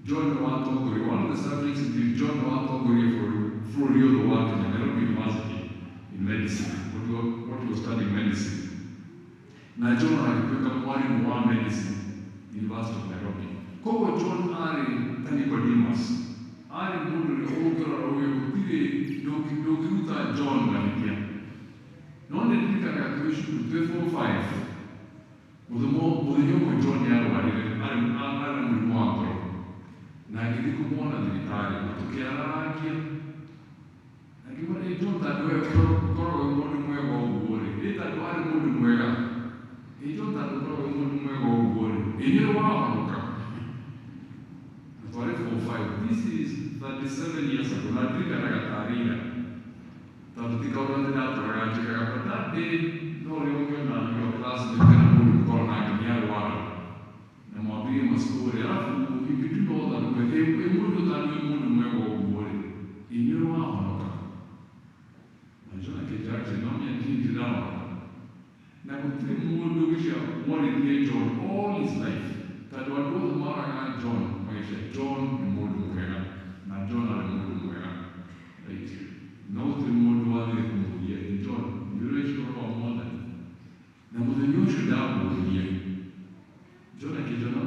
John nĩ watongoria one of the subjects in John nĩ watongoria bũrũri wothe wa Kenya, Nairobi University in medicine, what he was studying medicine. Na John agĩtuĩka mwarimũ wa medicine University of Nairobi. Koguo John arĩ ta Nicodemus, arĩ mũndũ ũrĩa ũngĩrora uge gũtirĩ ndũngĩruta John mahĩtia. No nĩ ndirikanaga twĩ cukuru twĩ form 5, mũthenya ũmwe John nĩ arwarire, arĩ na mũrimũ wa ngoro, na ngĩthiĩ kũmuona thibitarĩ na tũkĩarangia, na ngiuga, ĩ John, tondũ we ũkoragwo wĩ mũndũ mwega ũguo rĩ, ĩ tondũ arĩ mũndũ mwega, ĩ John, tondũ ũkoragwo wĩ mũndũ mwega ũguo rĩ, ĩ nĩ ũrĩ wahonoka? Na twarĩ form 5, this is 37 years ago, na ndirikanaga tarĩ ira, tondũ ti kaũndũ atĩ ndatũraga njĩkaga, but that day no ũrĩa ũngĩona your classmate kana mũndũ mũkorwo nake nĩ arwara na mwambĩrie mastori, alafu you could do all that, ĩ mũndũ tondũ wĩ mũndũ mwega ũguo rĩ, ĩ nĩ ũrĩ wahonoka? Na John akĩnjĩra atĩ no niĩ ndirĩ ndahonoka. Na gũtirĩ mũndũ ũgĩcia mwarĩrie John all his life, tondũ andũ othe maroraga John magĩcia John nĩ mũndũ mwega, na John arĩ mũndũ mwega, right? No gũtirĩ mũndũ wathire kũmũria, ĩ John, nĩ ũreciria ũhoro wa mwathani? Na mũthenya ũcio ndamũririe, John akĩnjĩra, no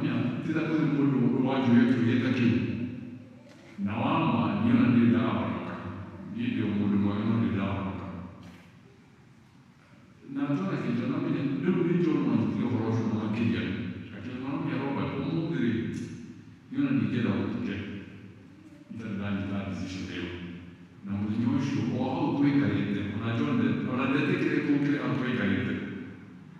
tiga kũrĩ mũndũ wanjũria kĩũria ta kĩu, na wama niĩ ona ndirĩ ndahonoka, niĩ ndĩ o mũndũ mwega no ndirĩ ndahonoka. Na John akĩnjĩra, no menya rĩu nĩ John wanjĩtire ũhoro ũcio na makĩria, akĩnjĩra, no menya Robert, ũmũthĩ rĩ, niĩ ona ndingĩenda gũtuke itarĩ ndanyita decision ĩyo. Na mũthenya ũcio o hau twaikarĩte, ona John ona ndetĩkĩrĩte tũkĩre hau twaikarĩte,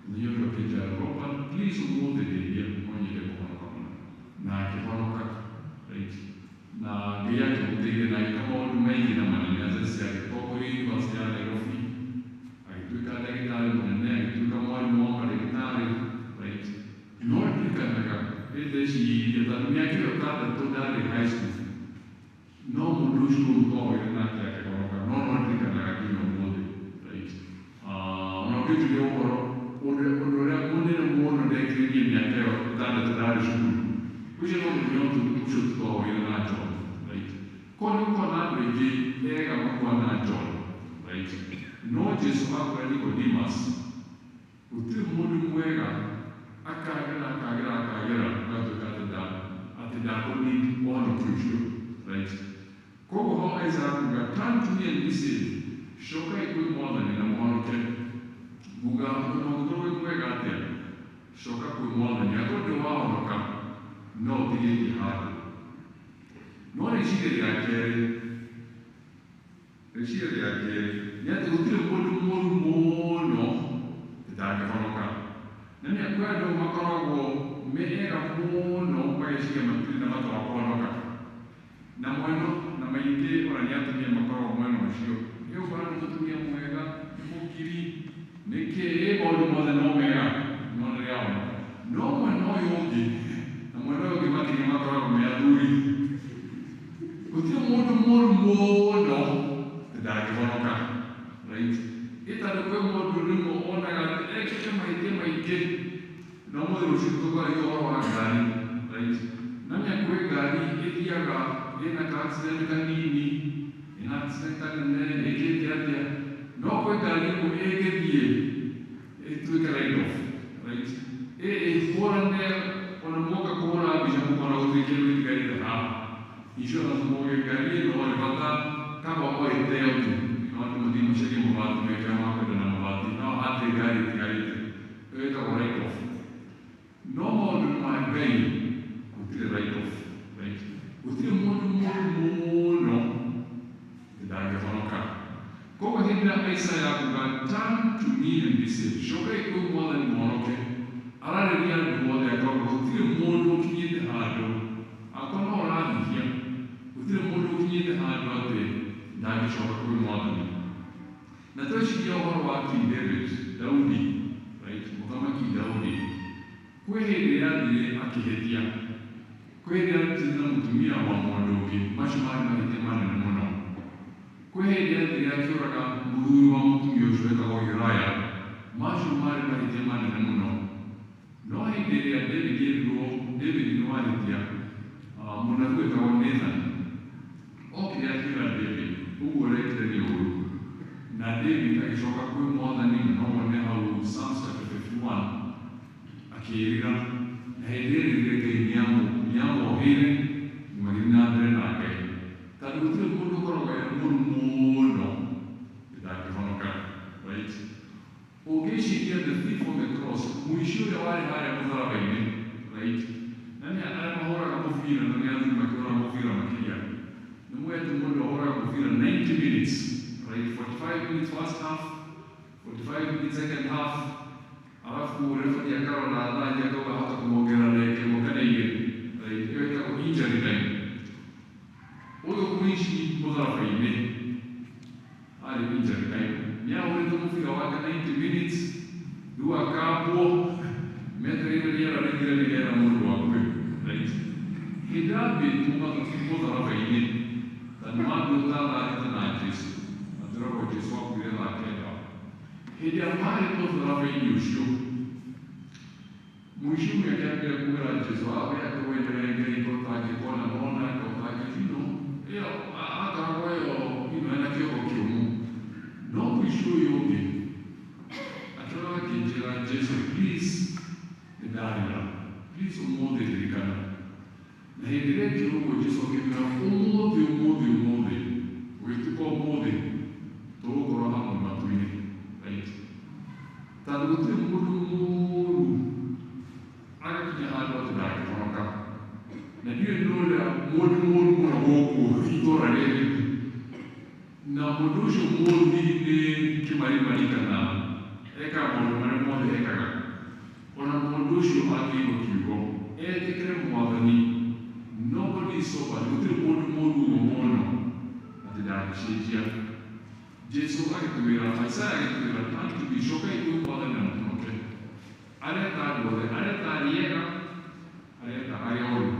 mũthenya ũcio akĩnjĩra, Robert, please ũmũthĩ ndeithia, no nyende kũhonoka mũno. Na akĩhonoka, right? Na Ngai akĩmũteithia na agĩka maũndũ maingĩ na manene. As I say, agĩtongoria University ya Nairobi, agĩtuĩka ndagĩtarĩ mũnene, agĩtuĩka mwarimũ wa mandagĩtarĩ, right? No ndirikanaga hĩndĩ ũcio twahoire nake akĩhonoka no no ndirikanaga nginya ũmũthĩ, right? Ona ũngĩnjũria ũhoro ũndũ ũrĩa mũnene mũno ndekire mĩaka ĩyo 6 ndarĩ cukuru, ũcio no mũthenya ũcio twahoire na John, right? Koguo nĩ ũkuona andũ aingĩ ega makuana John, right? No Jesu akwĩra Nicodemus gũtirĩ mũndũ mwega akagera akagera akagera agatuĩka atĩ ndakũneed ũhonokio ũcio, right? Koguo ho Isaiah kuga turn to me and be saved, cokai kwĩ Mwathani na mũhonoke. Nguga ona ũngĩkorwo wĩ mwega atĩa, coka kwĩ Mwathani, akorwo ndũrĩ wahonoka no ũtigĩtie handũ. No rĩciria rĩa kerĩ, rĩciria rĩa kerĩ nĩ atĩ gũtirĩ mũndũ mũru mũno ũtangĩhonoka. Na nĩ kwĩ andũ makoragwo me ega mũno mageciria matirĩ na bata wa kũhonoka. Na mwena na maingĩ ona nĩ atumia makoragwo mwena ũcio. Nĩ ũkora nĩ mũtumia mwega, nĩ mũkiri, nĩ kĩ, maũndũ mothe no mega, no nĩ ahonoka. No mwena ũyũ ũngĩ, na mwena ũyũ ũngĩ makĩria makoragwo me athuri. Gũtirĩ mũndũ mũru mũno ndangĩhonoka, right? Ĩ tondũ kwĩ mũndũ rĩmwe onaga atĩ ekĩte mahĩtia maingĩ, na ũmũthĩ rũciũ tũkwaragia ũhoro wa ngari, right? Na nĩ kwĩ ngari ĩthiaga ĩna ka accident kanini, ĩna accident kanene, ĩkĩte atĩa, no kwĩ ngari ĩmwe ĩngĩthiĩ ĩtuĩke write off, right? Ĩhũrane ona muoka kũhũra mbica mũkona gũtirĩ kĩndũ gĩtigarĩte haha. Insurance muoge ngari ĩno rĩ bata kaba o ĩteo tu, no andũ mathiĩ macarie mabati mekĩra makwenda na mabati, no hatirĩ ngari ĩtigarĩte. Ĩyo ĩtagwo write off. No maũndũ ma Ngai gũtirĩ write off, right? Gũtirĩ mũndũ mũru mũno ndangĩhonoka. Koguo hĩndĩ ĩrĩa Isaiah akuga turn to me and be saved, cokai kwĩ Mwathani mũhonoke, ararĩria andũ othe akauga gũtirĩ mũndũ ũkinyĩte handũ, akorwo no ũrahihia, gũtirĩ mũndũ ũkinyĩte handũ atĩ ndangĩcoka kwĩ Mwathani. Na tweciria ũhoro wa King David, Daudi, right? Mũthamaki Daudi, kwĩ hĩndĩ yathire akĩhĩtia, kwĩ hĩndĩ yathire na mũtumia wa mũndũ ũngĩ, macio marĩ mahĩtia manene mũno. Kwĩ hĩndĩ yathire akĩũraga mũthuri wa mũtumia ũcio wetagwo Uriah, macio marĩ mahĩtia manene mũno. No hĩndĩ ĩrĩa David erirwo David nĩ wahĩtia, mũnabii wetagwo Nathan okire akĩra David ũguo ũrekire nĩ ũũru. Na David agĩcoka kwĩ Mwathani, na no wone hau Psalms chapter 51 akĩĩrira, na hĩndĩ ĩrĩa erire Ngai nĩamuoheire magĩthiĩ na mbere na Ngai. Tondũ gũtirĩ mũndũ ũkoragwo e mũru mũno ndangĩhonoka, right? Ũngĩciria the thief on the cross, mũici ũrĩa warĩ harĩa mũtharaba-inĩ, right? Na nĩ arĩa mahũraga mũbira na nĩ athuri makĩhũraga mũbira makĩria. Nĩ mũĩ atĩ mũndũ ahũraga mũbira 90 minutes, right? 45 minutes first half, 45 minutes second half, alafu referee akarora thaa ingĩ akauga ahota kũmongerera ndagĩka ĩmwe kana igĩrĩ, right? Ĩyo ĩtagwo injury time. Ũyũ mũici mũtharaba-inĩ arĩ injury time, nĩ ahũrĩte mũbira wake 90 minutes, rĩu akambwo metereire rĩera rĩthire nĩgetha mũndũ akue, right? Hĩndĩ ambĩtwo mũtharaba-inĩ, ta nĩ mambirwo ta thaa thita na Jesu, na twĩragwo Jesu akuire thaa 9. Hĩndĩ ĩrĩa marĩ mũtharaba-inĩ ũcio, mũici ũmwe akĩambĩrĩria kwĩra Jesu, we akorwo nĩwe Ngai ko ũtangĩkona nona, ko ũtangĩ, ĩyo akoragwo ĩyo, ena kĩongo kĩũmũ. No mũici ũyũ ũngĩ akĩrora akĩnjĩra Jesu, please nĩ ndarĩra, please ũmũthĩ ndirikana. Na hĩndĩ ĩrĩa ekire ũguo Jesu akĩmwĩra ũmũthĩ ũmũthĩ ũmũthĩ, ũgĩtuka ũmũthĩ tũgũkorwo hamwe matu-inĩ, right? Tondũ gũtirĩ mũndũ mũũru agakinya handũ atĩ ndangĩhonoka. Na ndiũĩ nĩ ũrĩa mũndũ mũũru mũno gũkũ itũũra rĩrĩ, na mũndũ ũcio mũũru hihi nĩ kĩmarimari kana ekaga maũndũ marĩa mothe ekaga. Ona mũndũ ũcio angĩigua kiugo etĩkĩre Mwathani, nobody is so bad, gũtirĩ mũndũ mũũru ũguo mũno atĩ ndangĩcenjia. Jesu agĩtwĩra, Isaiah agĩtwĩra turn to me, cokai kwĩ Mwathani na mũhonoke. Areta andũ othe, areta arĩa ega, areta arĩa oru.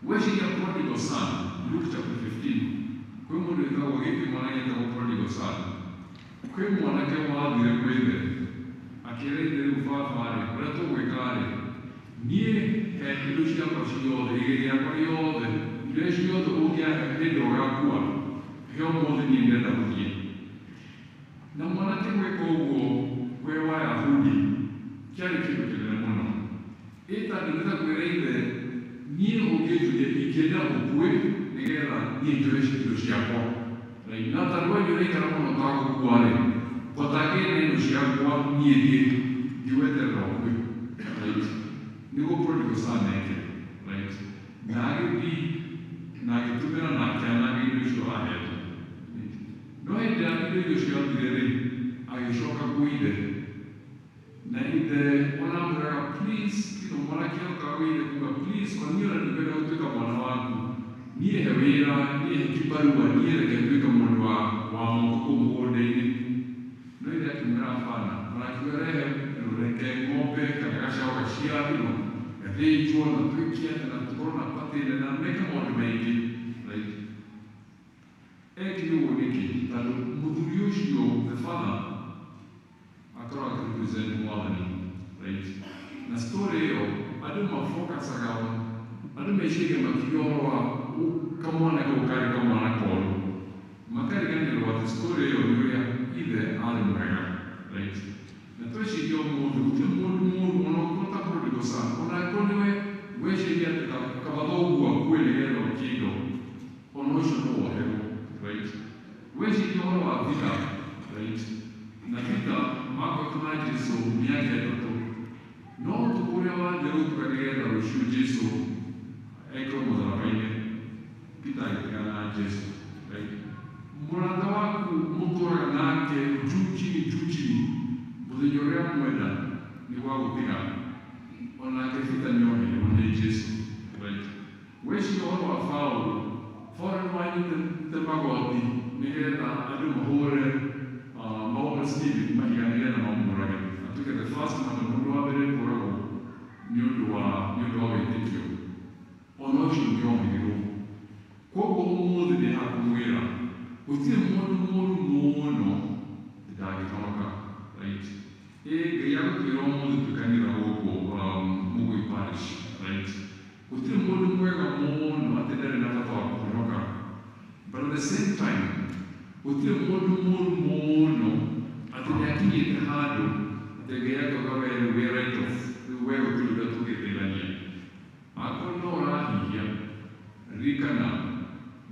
Weciria prodigal son, Luke chapter 15, kwĩ mũndũ wĩtagwo gĩkĩ mwana gĩtagwo prodigal son. Kwĩ mwanake wathire kwĩ ithe akĩra ithe, rĩu baba rĩ, ũrĩa tũgwĩka rĩ, niĩ he indo ciakwa ciothe, igai rĩakwa rĩothe, indo ciothe ũngĩahe hĩndĩ ũgakua, he ũmũthĩ, niĩ ndĩrenda gũthiĩ. Na mwanake gwĩka ũguo kwĩ Wayahudi kĩarĩ kĩndũ kĩnene mũno, ĩ tondũ nĩ ta kwĩra ithe, niĩ ũngĩnjũria ingĩenda ũkue nĩgetha niĩ njoe indo ciakwa. Right? Na tondũ we nĩũraikara mũno ũtagũkua rĩ, ngotangĩe na indo ciakwa, niĩ thiĩ ndigweterera ũkue. Right? Nĩguo prodigal son ekire. Right? Na agĩthiĩ na agĩtũmĩra na akĩananga indo icio ahetwo. Right? No hĩndĩ ĩrĩa indo icio ciathire rĩ, agĩcoka kwĩ ithe, na ithe ona amwĩraga, "Please," mwanake okaga gwĩ ithe kuga, "Please, o niĩ ona ndikwenda gũtuĩka mwana waku, niĩ he wĩra, niĩ he kibarua, niĩ reke nduĩke mũndũ wa moko kũu mũgũnda-inĩ." No ithe akĩmwĩra hapana, ona akiuga, "Rehe, reke ng'ombe kana gacaũ gaciarwo, gathĩnjwo, na twĩke atĩ na tũkorwo na party nene na meke maũndũ maingĩ." Right? Ekire ũguo nĩkĩ? Tondũ mũthuri ũcio, the father, akoragwo akĩrepresent Mwathani. Right? Na story ĩyo andũ mafocusaga on, andũ meciria makiuga ũhoro wa kamwana kau karĩ kamwana koru, makariganĩrwo atĩ story ĩyo nĩ ũrĩa ithe arĩ mwega. Right? Na tweciria ũmũthĩ gũtirĩ mũndũ mũru, ona ũkorwo ta prodigal son, ona angĩkorwo nĩwe weciria atĩ kaba thoguo akue nĩgetha ũkĩe indo, ona ũcio no woherwo. Right? Weciria ũhoro wa Peter, right? Na Peter makoretwo na Jesu mĩaka 3, no ũtukũ ũrĩa wathire gũtuka nĩgetha rũciũ Jesu ekĩrwo mũtharaba-inĩ, Peter agĩtigana na Jesu. Right? Mũrata waku mũtũraga nake juu chini juu chini, mũthenya ũrĩa mwenda nĩ gwagũtiga. Onake Peter nĩoheirwo nĩ Jesu. Right? Weciria ũhoro wa Paũlũ, Paũlũ nĩ wanyitĩte magoti nĩgetha andũ mahũre Stephen mahiga nĩgetha mamũrage, atuĩke the first man, mũndũ wa mbere kũragwo nĩ ũndũ wa wĩtĩkio. Ona ũcio nĩoheirwo. Koguo ũmũthĩ ndĩ haha kũmwĩra gũtirĩ mũndũ mũru mũno ndangĩhonoka. Right? Ĩ Ngai agũtwĩra ũmũthĩ twĩ kanitha gũkũ Mũgũi Parish. Right? Gũtirĩ mũndũ mwega mũno atĩ ndarĩ na bata wa kũhonoka, but at the same time gũtirĩ mũndũ mũru mũno atĩ nĩakinyĩte handũ atĩ Ngai akauga, "We rĩu wĩ right off, rĩu we gũtirĩ ũrĩa tũngĩteithania." Akorwo no ũrahihia, ririkana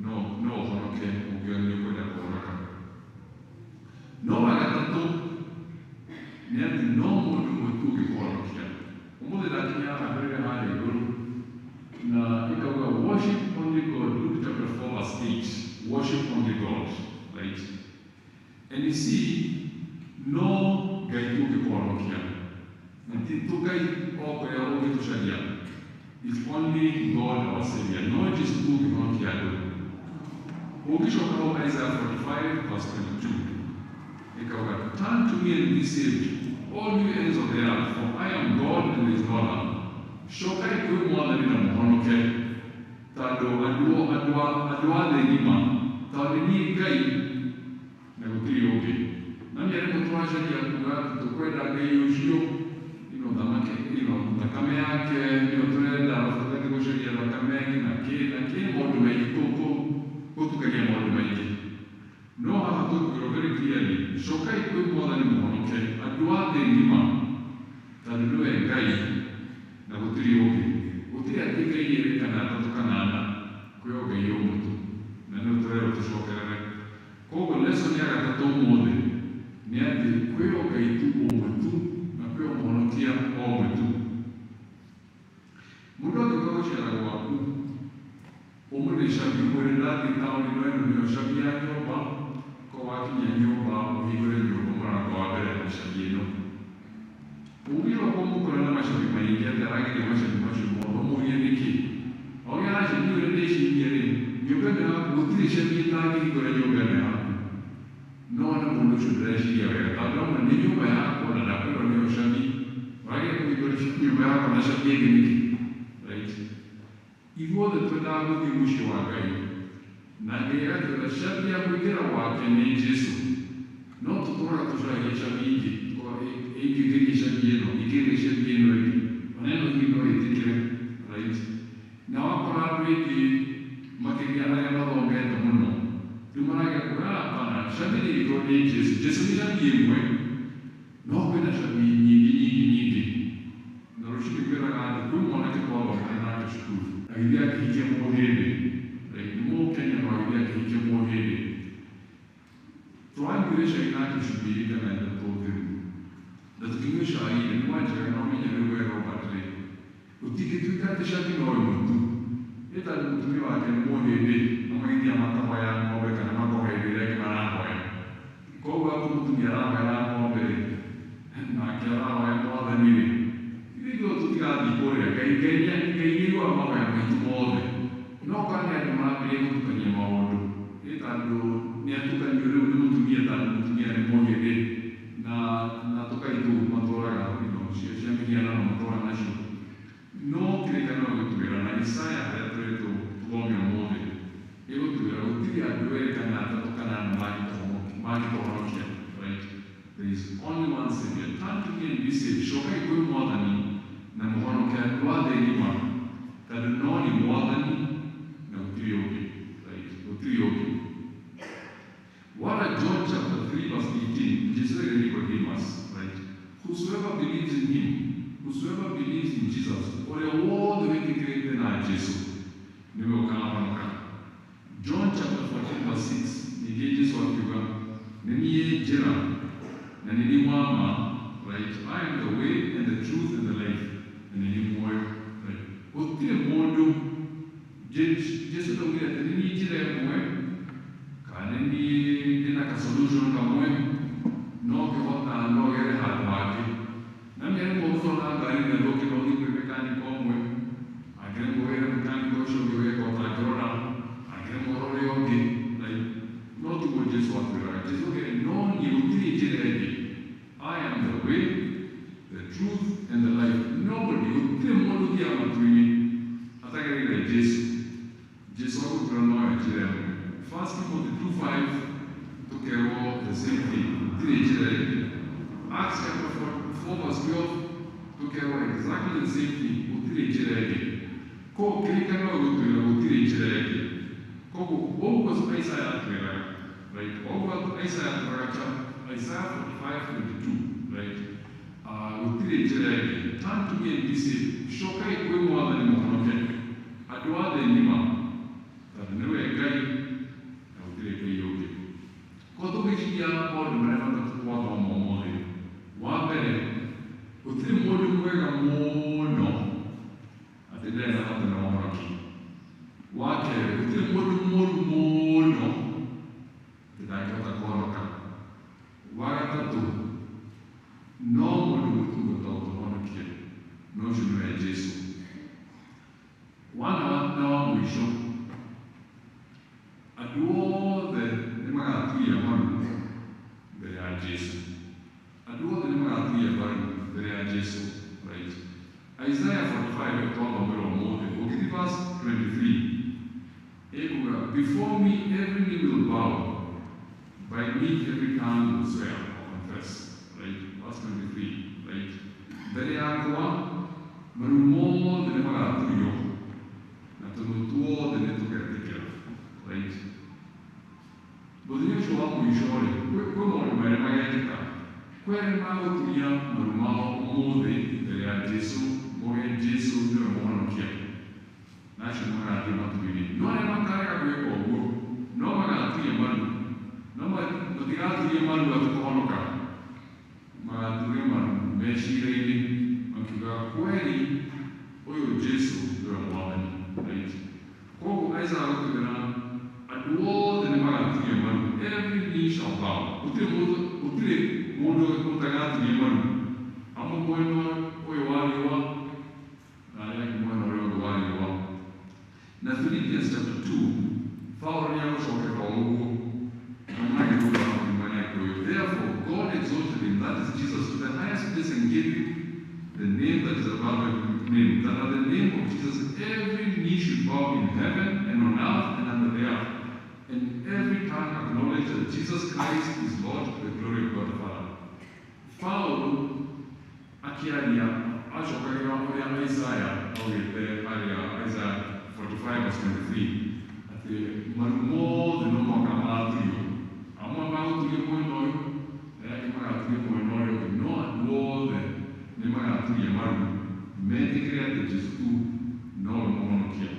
no ũhonoke ũngĩona nĩ ũkwenda kũhonoka. No wa gatatũ nĩ atĩ no mũndũ ũmwe tu ũngĩkũhonokia. Ũmũthĩ ndakinya haha ndorire harĩa igũrũ na ĩkauga, "Worship only God." Luke chapter 4 verse 8, worship only God. Right? And you see, no Ngai tu ũngĩkũhonokia, na ti tu Ngai o kũrĩa ũngĩtũcaria. It's only God our Savior, no Jesu tu ũngĩhonokia andũ. Ũngĩcoka hau Isaiah 45 verse 22, ĩkauga, "Turn to me and be saved, all you ends of the earth, for I am God and there is no other." Cokai kwĩ Mwathani na mũhonoke, tondũ andũ a thĩ ng'ima, tondũ nĩ niĩ Ngai na gũtirĩ ũngĩ. Na nĩ rĩmwe tũracaria kuga atĩ tũkwenda Ngai ũcio ino thamaki ino thakame yake nĩyo tũrenda, arabu tũgathiĩ gũcaria thakame ĩngĩ na kĩ na kĩ, maũndũ maingĩ, gũtukania maũndũ maingĩ. No haha tũkwĩrwo very clearly, cokai kwĩ Mwathani mũhonoke, andũ a thĩ ng'ima, tondũ nĩwe Ngai na gũtirĩ ũngĩ. Gũtirĩ atĩ Ngai erĩ kana atatũ kana ana, kwĩ o Ngai ũmwe tu, na nĩwe tũrerwo tũcokerere. Koguo lesson ya gatatũ ũmũthĩ nĩ atĩ kwĩ o Ngai tu ũmwe tu, na kwĩ o mũhonokia o ũmwe tu. Mũndũ angĩũka gũcera gwaku ũmũne cabi, ũmwĩre, "Ndathiĩ taũni, no ĩno nĩyo cabi ya nyũmba, ko wakinya nyũmba ũhingũre nyũmba mũrango wa mbere na cabi ĩno." Ũngĩcoka ũmũkore na macabi maingĩ atĩ arageria macabi macio mothe, ũmũrie nĩkĩ oge, "Aca, niĩ ũrĩa ndĩcirie rĩ, nyũmba ĩno yaku gũtirĩ cabi ĩtangĩhingũra nyũmba ĩno yaku." No ona mũndũ ũcio ndareciria wega, tondũ amwe nĩ nyũmba yakwa na ndakwĩrwo nĩyo cabi, ũrageria kũhingũra nyũmba yakwa na cabi ĩngĩ nĩkĩ? Right? Ithuothe twendaga gũthiĩ mũciĩ wa Ngai. Na Ngai agatwĩra cabi ya kũingĩra gwake nĩ Jesũ. No tũtũraga tũcaragia cabi ingĩ, ĩngĩgeria cabi ĩno, ĩngĩgeria cabi ĩno ĩngĩ, ona ĩno hihi no ĩtĩkĩre, right? Na wakora andũ aingĩ makĩria arĩa mathomete mũno rĩu maragia kuga hapana, cabi rĩgĩkorwo nĩ Jesũ. Jesũ nĩ cabi ĩmwe, no kwĩna cabi nyingĩ nyingĩ nyingĩ. Na rũcinĩ ngwĩraga andũ kwĩ mwanake twathomete nake cukuru agĩthiĩ akĩhikia Mũhĩndĩ, right? Nĩ Mũkenya no agĩthiĩ akĩhikia Mũhĩndĩ. Twanyuire cai nake ciumia igĩrĩ kana ithatũ thiru, na tũkĩnyua cai rĩ, nĩ wanjĩraga no menya rĩu we Robert rĩ, gũtingĩtuĩka atĩ cabi no ĩmwe tu, ĩ tondũ mũtumia wake nĩ Mũhĩndĩ na magĩthiaga makahoya ng'ombe kana makahoya indo iria angĩ marahoya. Koguo akorwo mũtumia arahoera ng'ombe rĩ, nake arahoya mwathani rĩ, ithuĩ ithuothe tũtigathiĩ kũrĩa. Ngai Ngai Ngai nĩaiguaga mahoya maitũ mothe. No korwo nĩ andũ marambĩrĩria gũtukania maũndũ, ĩ tondũ nĩatukanio rĩu nĩ mũtumia tondũ mũtumia nĩ Mũhĩndĩ na tũkai tũu matũraga cia cia mĩhianano matũraga nacio. No kĩrĩkanĩro gĩgũtwĩra na Isaya harĩa tũrĩtwo tũthome ũmũthĩ ĩgũtwĩra gũtirĩ andũ erĩ kana atatũ kana ana mangĩtũhonokia, right? There is only one savior. Turn to me and be saved. Cokai kwĩ mwathani na mũhonoke andũ a thĩ ng'ima, tondũ no nĩ mwathani na gũtirĩ ũngĩ, right? Gũtirĩ ũngĩ. What John chapter 3 verse 18, Jesu erire Nicodemus, right? Whosoever believes in him, whosoever believes in Jesus, ũrĩa wothe wĩtĩkĩrĩte na Jesu nĩwe ũkahonoka. John chapter 14 verse 6, ningĩ Jesu akiuga, nĩ niĩ njĩra na nĩ niĩ wa ma, right? I am the way and the truth and the life, na nĩ niĩ muoyo, right? Gũtirĩ mũndũ, Jesu ndaugire atĩ nĩ niĩ njĩra ĩmwe kana nĩ niĩ ndĩna ka solution kamwe no ngĩhota no gere handũ hangĩ. Na mĩarĩmwo gũthona ngari na thũke no ũthiĩ kwĩ mechanic ũmwe, angĩremwo wĩre mechanic ũcio ũngĩ weka ũtangĩrora, angĩremwo ũrore ũngĩ, right? No tiguo Jesu atwĩraga. Jesu augire no niĩ gũtirĩ njĩra ĩngĩ. I am the way, the truth and the life. Nobody, gũtirĩ mũndũ ũthiaga matu-inĩ atagereire Jesu. Jesu agũtwĩra noyo njĩra ĩmwe. 1 Timothy 2:5 tũkerwo the same thing, gũtirĩ njĩra ĩngĩ. Acts chapter 4 verse 12 tũkerwo exactly the same thing, gũtirĩ njĩra ĩngĩ. Koguo kĩrĩkanĩro gĩgũtwĩra gũtirĩ njĩra ĩngĩ. Koguo ũguo Isaiah atwĩraga, right? Ũguo Isaiah atwĩraga Isaiah 45:22, right? Gũtirĩ njĩra ĩngĩ. Turn to me and be saved. Cokai kwĩ mwathani mũhonoke andũ a thĩ ng'ima, tondũ nĩwe Ngai na gũtirĩ Ngai ũngĩ. Koguo tũngĩciria maũndũ marĩa matatũ twathoma ũmũthĩ, wa mbere, gũtirĩ mũndũ mwega mũno atĩ ndarĩ na bata na ũhonoki. Wa kerĩ, gũtirĩ mũndũ mũũru mũno atĩ ndangĩhota kũhonoka. Wa gatatũ, no mũndũ mũtu ũhotaga gũtũhonokia, na ũcio nĩwe Jesu. Wana na wa mũico, andũ othe nĩ magaturia maru mbere ya Jesu. Andũ othe nĩ magaturia maru mbere ya Jesu, right? Isaiah 45 twathomera ũmũthĩ, ũngĩthiĩ verse 23, ĩkuga, before me every knee will bow, by me every tongue will swear or confess, right? Verse 23, right? Mbere yakwa maru mothe nĩ magaturio na tũnua tuothe nĩ tũgetĩkĩra, right? Mũthenya ũcio wa mũico rĩ, kwĩ maũndũ merĩ magekĩka. Kwĩ arĩa magũturia maru mao ũmũthĩ mbere ya Jesu, moige Jesu nĩwe mũhonokia, na acio magathiĩ matu-inĩ. No arĩa makarega gwĩka ũguo, no magaturia maru, no matigaturia maru atĩ kũhonoka, magaturia maru meciria-inĩ makiuga kweli ũyũ Jesu nĩwe mwathani, right? Koguo Isaiah agũtwĩra andũ othe nĩ magaturia maru, every knee shall bow. Gũtirĩ mũndũ, gũtirĩ mũndũ ũtagaturia maru, amwe mwena ũyũ wa riũa na arĩa angĩ mwena ũrĩa ũngĩ wa riũa. Na Philippians chapter 2, Paulo nĩ agũcokera o ũguo na Gĩkũyũ. Therefore God exalted him, that is Jesus, to the highest place and gave him the name that is above every name, that at the name of Jesus every knee should bow in heaven and on earth and under acknowledge that Jesus Christ is Lord to the glory of God the Father. Paulo akĩaria acokagĩra ũrĩa Isaiah augĩte harĩa Isaiah 45 verse 23 atĩ maru mothe no mũhaka magaturio, amwe magũturio mwena ũyũ, arĩa angĩ magaturio mwena ũrĩa ũngĩ, no andũ othe nĩ magaturia maru metĩkĩre atĩ Jesũ tu nowe mũhonokia.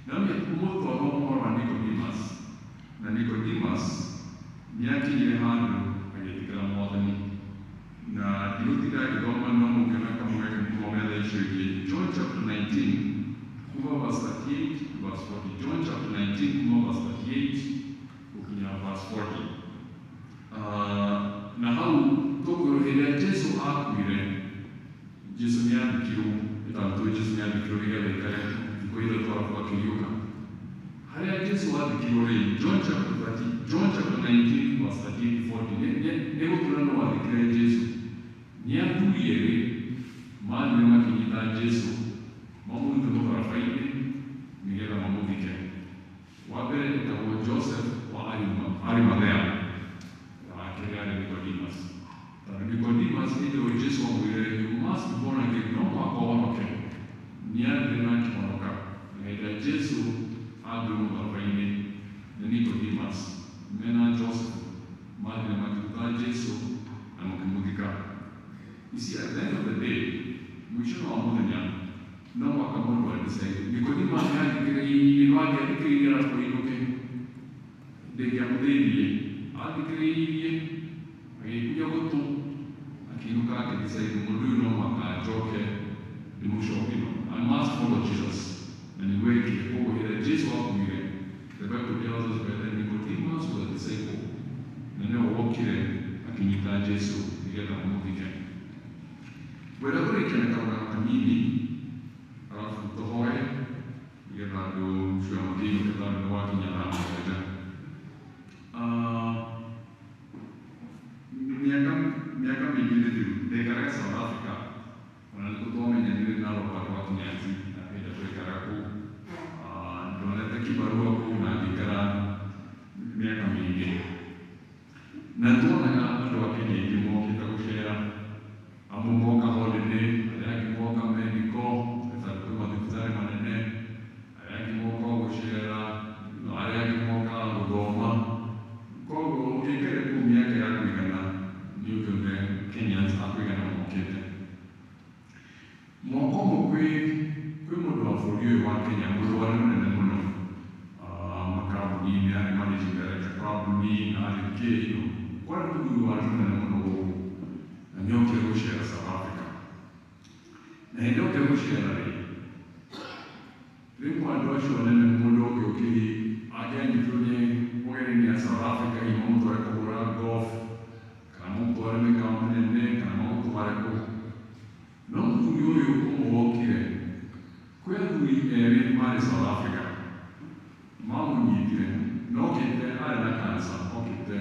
Nami ũmũthĩ twathoma ũhoro wa Nicodemus, na Nicodemus nĩakinyire handũ agĩtĩkĩra Mwathani, na ndigũtinda ngĩthoma no mũngĩona kamwe mũthome thaa icio ingĩ. John chapter 19 kuma verse 38 to verse 40. John chapter 19 kuma verse 38 gũkinya verse 40. Na hau tũkwĩrwo hĩndĩ ĩrĩa Jesũ akuire, Jesũ nĩathikirwo, ĩtandũ Jesũ nĩathikirwo nĩgetha aikare thikũ ithatũ arabu akĩriũka. Harĩa Jesũ athikirwo rĩ, John chapter 30, John chapter 19 verse 38 to 40, nĩ gũtũra no athikire Jesũ. Nĩ athuri erĩ mathire makĩnyita Jesũ mamũrute mũtharaba-inĩ nĩgetha mamũthike. Wa mbere etagwo Joseph wa Arimathea, wa kerĩ arĩ Nicodemus. Tondũ Nicodemus hĩndĩ ĩyo Jesũ amwĩrire, "You must be born again," no mũhaka ũhonoke. Nĩathire na akĩhonoka. Na hĩndĩ ĩrĩa Jesũ ambirwo mũtharaba-inĩ nĩ Nicodemus mena Joseph mathire makĩruta Jesũ na makĩmũthika. You see, at the end of the day, mũico wa mũthenya no mũhaka mũndũ a decide. Nicodemus nĩathikĩrĩirie, no angĩathikĩrĩirie arabu ainũke, ndĩngĩamũteithirie. Athikĩrĩirie agĩkunya gũtũ akĩinũka akĩdecide mũndũ ũyũ no mũhaka njoke ndĩmũcoke, no I must follow Jesus. Na nĩguo ekire. Koguo hĩndĩ ĩrĩa Jesũ akuire, the Bible tells us that Nicodemus was a disciple na nĩwe wokire akĩnyita Jesũ nĩgetha mamũthike. Ngwenda kũrĩkia na karũgano kanini arabu tũhoe nĩgetha andũ cio makĩinũke tondũ nĩ gwakinya thaa 7. Mĩaka mĩingĩ mĩthiru ndaikaraga South Africa, ona nĩkuo twamenyanire na Robert wa Kinyanjui na hĩndĩ twaikaraga kũu. Ndonete kĩbarũa kũu na ngĩikara mĩaka mĩingĩ, na tuonaga andũ a Kenya aingĩ mokĩte gũcera, amwe moka holiday, arĩa angĩ moka medical tondũ kwĩ mathibitarĩ manene, arĩa angĩ moka o gũcera, arĩa angĩ moka gũthoma. Koguo ũngĩikara kũu mĩaka ya kũigana nĩ ũngĩonire Kenyans a kũigana mokĩte. Mwaka ũmwe kwĩ mũndũ wa bũrũri ũyũ wa Kenya, mũndũ warĩ mũnene mũno makambuni-inĩ, arĩ managing director kambuni na arĩ kĩ, kwarĩ mũthuri warĩ mũnene mũno gũkũ na nĩokire gũcera South Africa. Na hĩndĩ okire gũcera rĩ, rĩmwe andũ acio anene mũndũ ũngĩ ũkĩhi angĩanyitirwo nĩ ũgeni a South Africa, hihi mamũtware kũhũra golf kana mamũtware mĩkawa mĩnene kana mamũtware kũ. No mũthuri ũyũ ũmwe wokire, kwĩ athuri erĩ marĩ South Africa mamũnyitire na okĩte arĩ na cancer, okĩte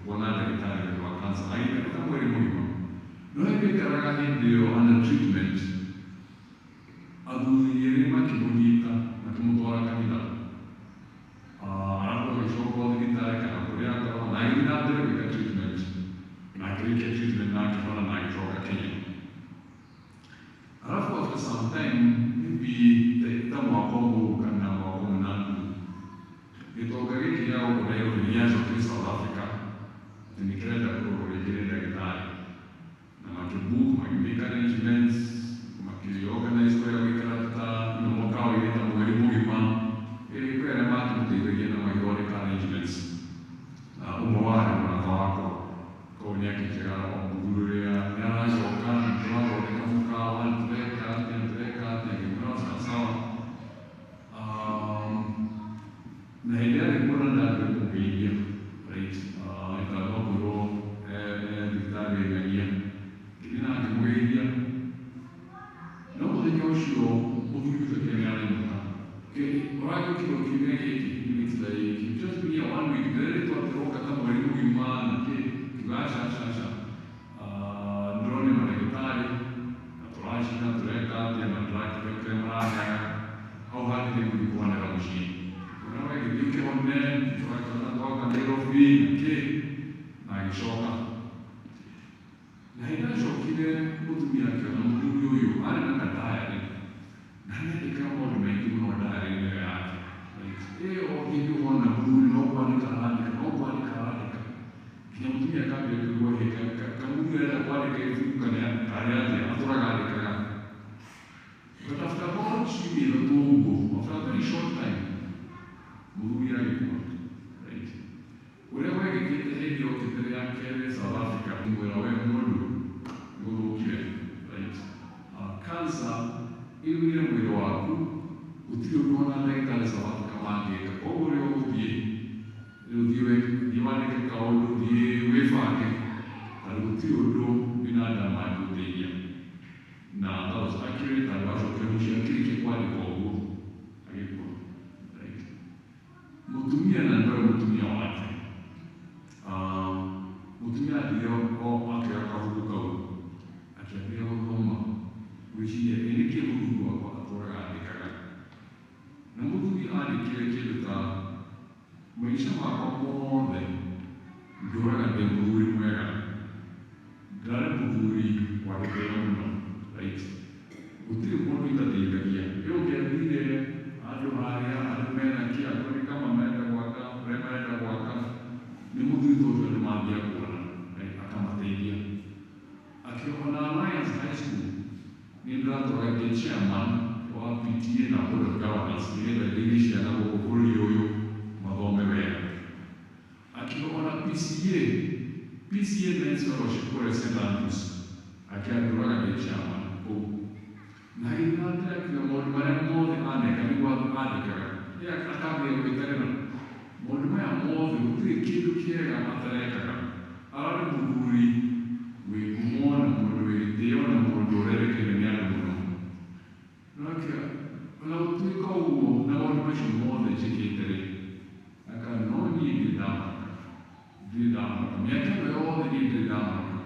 kuona ndagĩtarĩ nĩ ũndũ wa cancer, agĩikarĩte mweri mũgima. No hĩndĩ aikaraga hĩndĩ ĩyo under treatment, athuri erĩ makĩmũnyita makĩmũtwara kanitha, arabu agĩcokwo thibitarĩ kana kũrĩa akoragwo na agĩthiĩ na mbere gwĩka treatment na akĩrĩkia treatment na akĩhona na agĩcoka Kenya. Alafu after some time, maybe ta mwaka ũmwe ũguo kana mwaka ũmwe na nuthu, gĩtonga gĩkĩ gĩa gũkũ Nairobi nĩ gĩacokire South Africa atĩ nĩ kĩrenda kũrorwo rĩngĩ nĩ ndagĩtarĩ, na makĩbook, makĩmake arrangements, makĩorganize kũrĩa gũikara ta mũkawa-inĩ ta mweri mũgima. Ĩ kwĩ arĩa makĩmũteithagia na magĩthondeka arrangements, na ũmwe warĩ mũrata wakwa. Koguo nĩ akĩnjĩra o mũthuri ũrĩa nĩ aracoka, nĩ tũrathondeka mũkawa, nĩ tũreka atĩa, nĩ tũreka atĩa, ngĩmwĩra sawa sawa. Na hĩndĩ yarĩ kuona ndathiĩ kũmũgeithia, right, ĩtagwo kwĩrwo thibitarĩ ng'ania, ngĩthiĩ na ngĩmũgeithia. No mũthenya ũcio mũthuri ũcio akĩrĩa nĩ arainũka, ũragĩũkire o kiumia gĩkĩ, it's like you've just been here one week, ndĩrerirwo atĩ ũroka ta mweri mũgima na kĩ. Ngiuga aca aca aca, ndĩronio mandagĩtarĩ na tũracina tũreka atĩa na ndĩrakĩheo kĩrĩa maraheaga hau hatirĩ gũthiĩ kũhonera mũciĩ. Ona we gĩthiĩ ũkĩhone. tũgakĩona twoka Nairobi na kĩ na agĩcoka. Na hĩndĩ acokire mũtumia akĩona mũthuri ũyũ arĩ na kadiary na nĩandĩkaga maũndũ maingĩ mũno diary-inĩ ĩyo yake. Ĩyo o hĩndĩ wona mũthuri no kwandĩka arandĩka, no kwandĩka arandĩka, nginya mũtumia akambia kũigua hĩ kamũthuri arenda kwandĩka ibuku kana karĩ atĩa atũraga andĩkaga. But after about ciumia ithatũ ũguo, after a very short time, mũthuri agĩkua. Right. Ũrĩa gwekĩkĩte hĩndĩ yokĩte rĩa kerĩ South Africa, mwĩra we mũndũ nĩgũthũkire. Right. Cancer ĩgũire mwĩrĩ waku, gũtirĩ ũndũ ona ndagĩtarĩ South Africa mangĩka. Koguo ũrĩa ũgũthiĩ, rĩu thiĩ wandĩke kaũndũ, thiĩ wĩbange, tondũ gũtirĩ ũndũ binadamu angĩgũteithia. Na that was accurate, andũ acokire mũciĩ akĩrĩkia kwandĩka ũguo agĩkua. Right. Mũtumia na ndoĩ mũtumia wake. Mũtumia athire o akĩoya kabuku kau akĩambĩrĩria gũthoma gwĩciria ĩ nĩkĩ mũthuri wakwa atũraga andĩkaga. Na mũthuri andĩkire kĩndũ ta maica makwa mothe ndũraga ndĩ mũthuri mwega, ndarĩ mũthuri wa gĩtĩo mũno. Right. Gũtirĩ mũndũ itateithagia. Ĩ ũngĩathire handũ harĩa andũ mena kĩ, akorwo nĩ kama marenda gwaka, ũrĩa marenda gwaka, nĩ mũthuri ta ũcio andũ mathiaga kuona, right, akamateithia. Akĩona Alliance High School nĩ ndĩratũraga ndĩ chairman wa PTA na Board of Governors nĩgetha ndeithie ciana gũkũ bũrũri ũyũ mathome wega. Akĩona PCA, PCA Men's Fellowship kũrĩa St Andrews, akĩandũraga ndĩ chairman kũu. Na agĩthiĩ na mbere akiuga maũndũ marĩa mothe aneka nĩguo andĩkaga, akambĩrĩria gwĩtarĩra maũndũ maya mothe gũtirĩ kĩndũ kĩega atarekaga. Ararĩ mũthuri wĩ ngumo na mũndũ wĩ gĩtĩo na mũndũ ũrerekeire nĩ andũ mũno. No akiuga ona gũtuĩka ũguo na maũndũ macio mothe njĩkĩte rĩ, aka no niĩ ndirĩ ndahonoka, ndirĩ ndahonoka mĩaka ĩno yothe niĩ ndirĩ ndahonoka.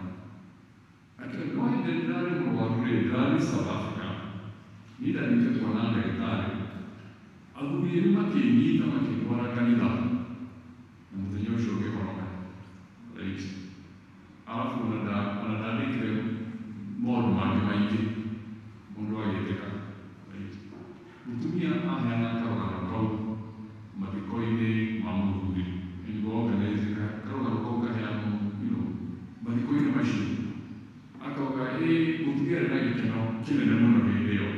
Akiuga no hĩndĩ ndĩrarĩ mũrwaru rĩ, ndĩrarĩ South Africa, niĩ ndathiĩte kuona ndagĩtarĩ, athuri erĩ makĩnyita makĩndwara kanitha na mũthenya ũcio ngĩhonoka. Right. Arabu ona ndandĩkire maũndũ mangĩ maingĩ mũndũ agĩtĩka. Right. Mũtumia aheana karũgano kau mathiko-inĩ ma mũthuri, nĩguo organize karũgano kau kaheanwo, mathiko-inĩ macio akauga ĩ mũtumia arĩ na gĩkeno kĩnene mũno hĩndĩ ĩyo,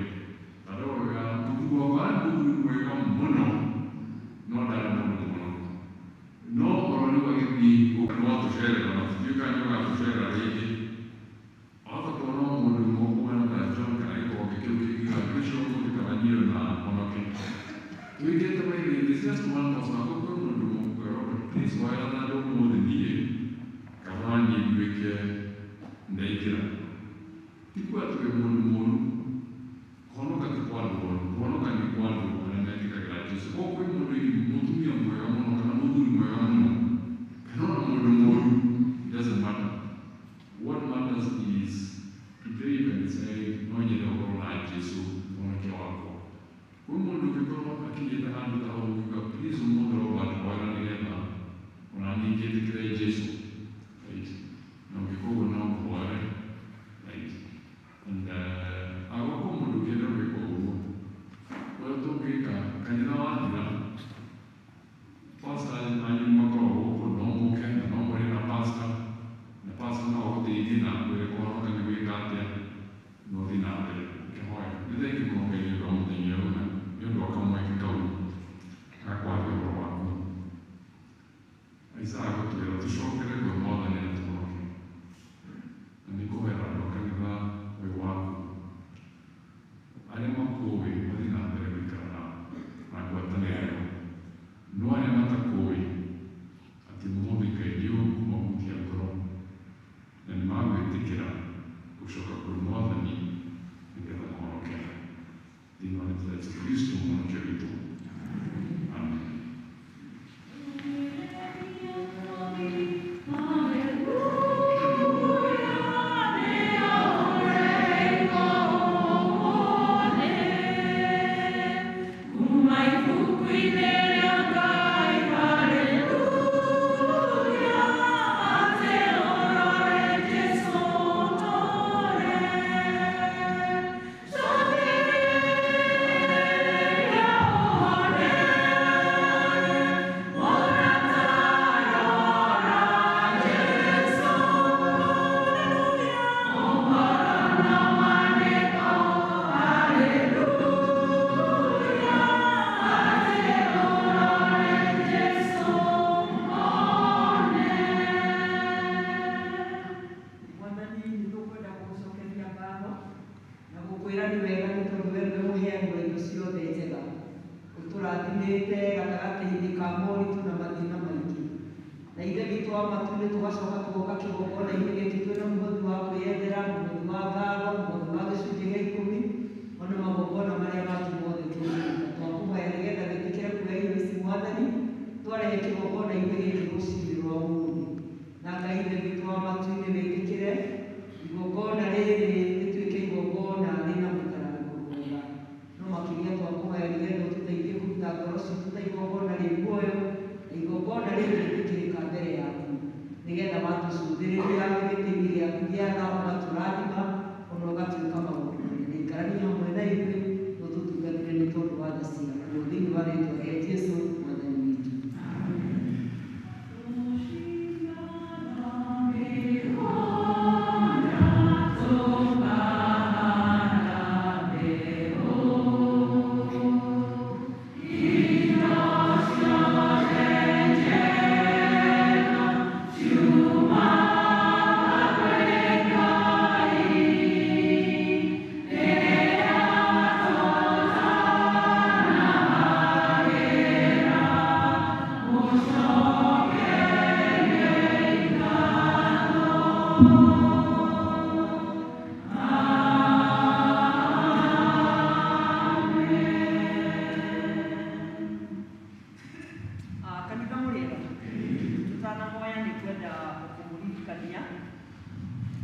tondũ augaga mũthuri wakwa arĩ mũthuri mwega mũno no ndarĩ mũndũ mũhonoku. No oro rĩu agĩthiĩ nĩ watũcerera na tũtiũĩ kana nĩ ũgatũcerera rĩngĩ. Wahota kuona o mũndũ ũmwe ũkũhana ta John kana gĩkonge kĩu kĩngiuga ũcio ũmũthĩ kaba niĩ na honoke. Twĩkĩte by the way, there's just one person, akorwo kwĩ mũndũ ũmwe ũkuga Robert, please hoera na andũ ũmũthĩ niĩ kaba niĩ nduĩke ndaingĩra. Ti kuga atĩ wĩ mũndũ mũũru, kũhonoka ti kwa andũ oru, kũhonoka nĩ kwa andũ arĩa metĩkagĩra Jesũ. Koguo kwĩ mũndũ mũtumia mwega mũno kana mũthuri mwega mũno kana ona mũndũ mũũru, it doesn't matter. What matters is today you can decide no nyende gũkorwo na Jesũ mũhonokia wakwa. Kwĩ mũndũ ũngĩkorwo akinyĩte handũ ta hau ũngiuga please ũmũthĩ Robert hoera nĩgetha ona niĩ ngĩtĩkĩre Jesũ. Right. Na ũngĩka ũguo no ngũhoere. Right. And agwakorwo mũndũ ũngĩenda gwĩka ũguo, ũrĩa tũngĩka kanitha wathira, pastor anyu makoragwo gũkũ, no mũke na no mũrĩe na pastor, na pastor no agũteithie na akwĩre kũhonoka nĩ gwĩka atĩa, na ũthiĩ na mbere ũkĩhoya. Nĩ thengiũ mũno Ngai nĩ ũndũ wa mũthenya ũyũ na nĩ ũndũ wa kamweke kau ga kwaria ũhoro waku. Isaiah gũtwĩra tũcokere kwĩ Mwathani na tũhonoke. Na nĩ ngũhoera andũ a kanitha ũyũ waku arĩa makũĩ mathiĩ na mbere gũikara na ngwatanĩro ĩyo, no arĩa matakũĩ atĩ ũmũthĩ Ngai nĩ ũkũmahutia ngoro na nĩ magwĩtĩkĩra gũcoka kwĩ Mwathani nĩgetha mahonoke. Thĩinĩ wa rĩĩtwa rĩa Jesũ Kristo mũhonokia witũ. Amen. Thank you. Twarehe kĩgongona-inĩ gĩkĩ rũcinĩ rwa ũmũthĩ. Na Ngai Ithe witũ wa matu-inĩ wĩtĩkĩre igongona rĩrĩ rĩtuĩke igongona rĩna mũtararĩko mwega. No makĩria twakũhoya nĩgetha ũtũteithie kũruta ngoro citũ ta igongona rĩ muoyo na igongona rĩngĩtĩkĩrĩka mbere yaku nĩgetha watũcũthĩrĩria gĩtĩ-inĩ gĩaku gĩa tha ũgatũrathima ona ũgatuĩka maũndũ manene. Ikarania hamwe na ithuĩ na ũtũtungatĩre nĩ tondũ wa tha ciaku thĩinĩ wa rĩtwa rĩa Jesũ mwathani witũ. Kanitha mũrĩega tũtanahoya nĩ kwenda kũmũririkania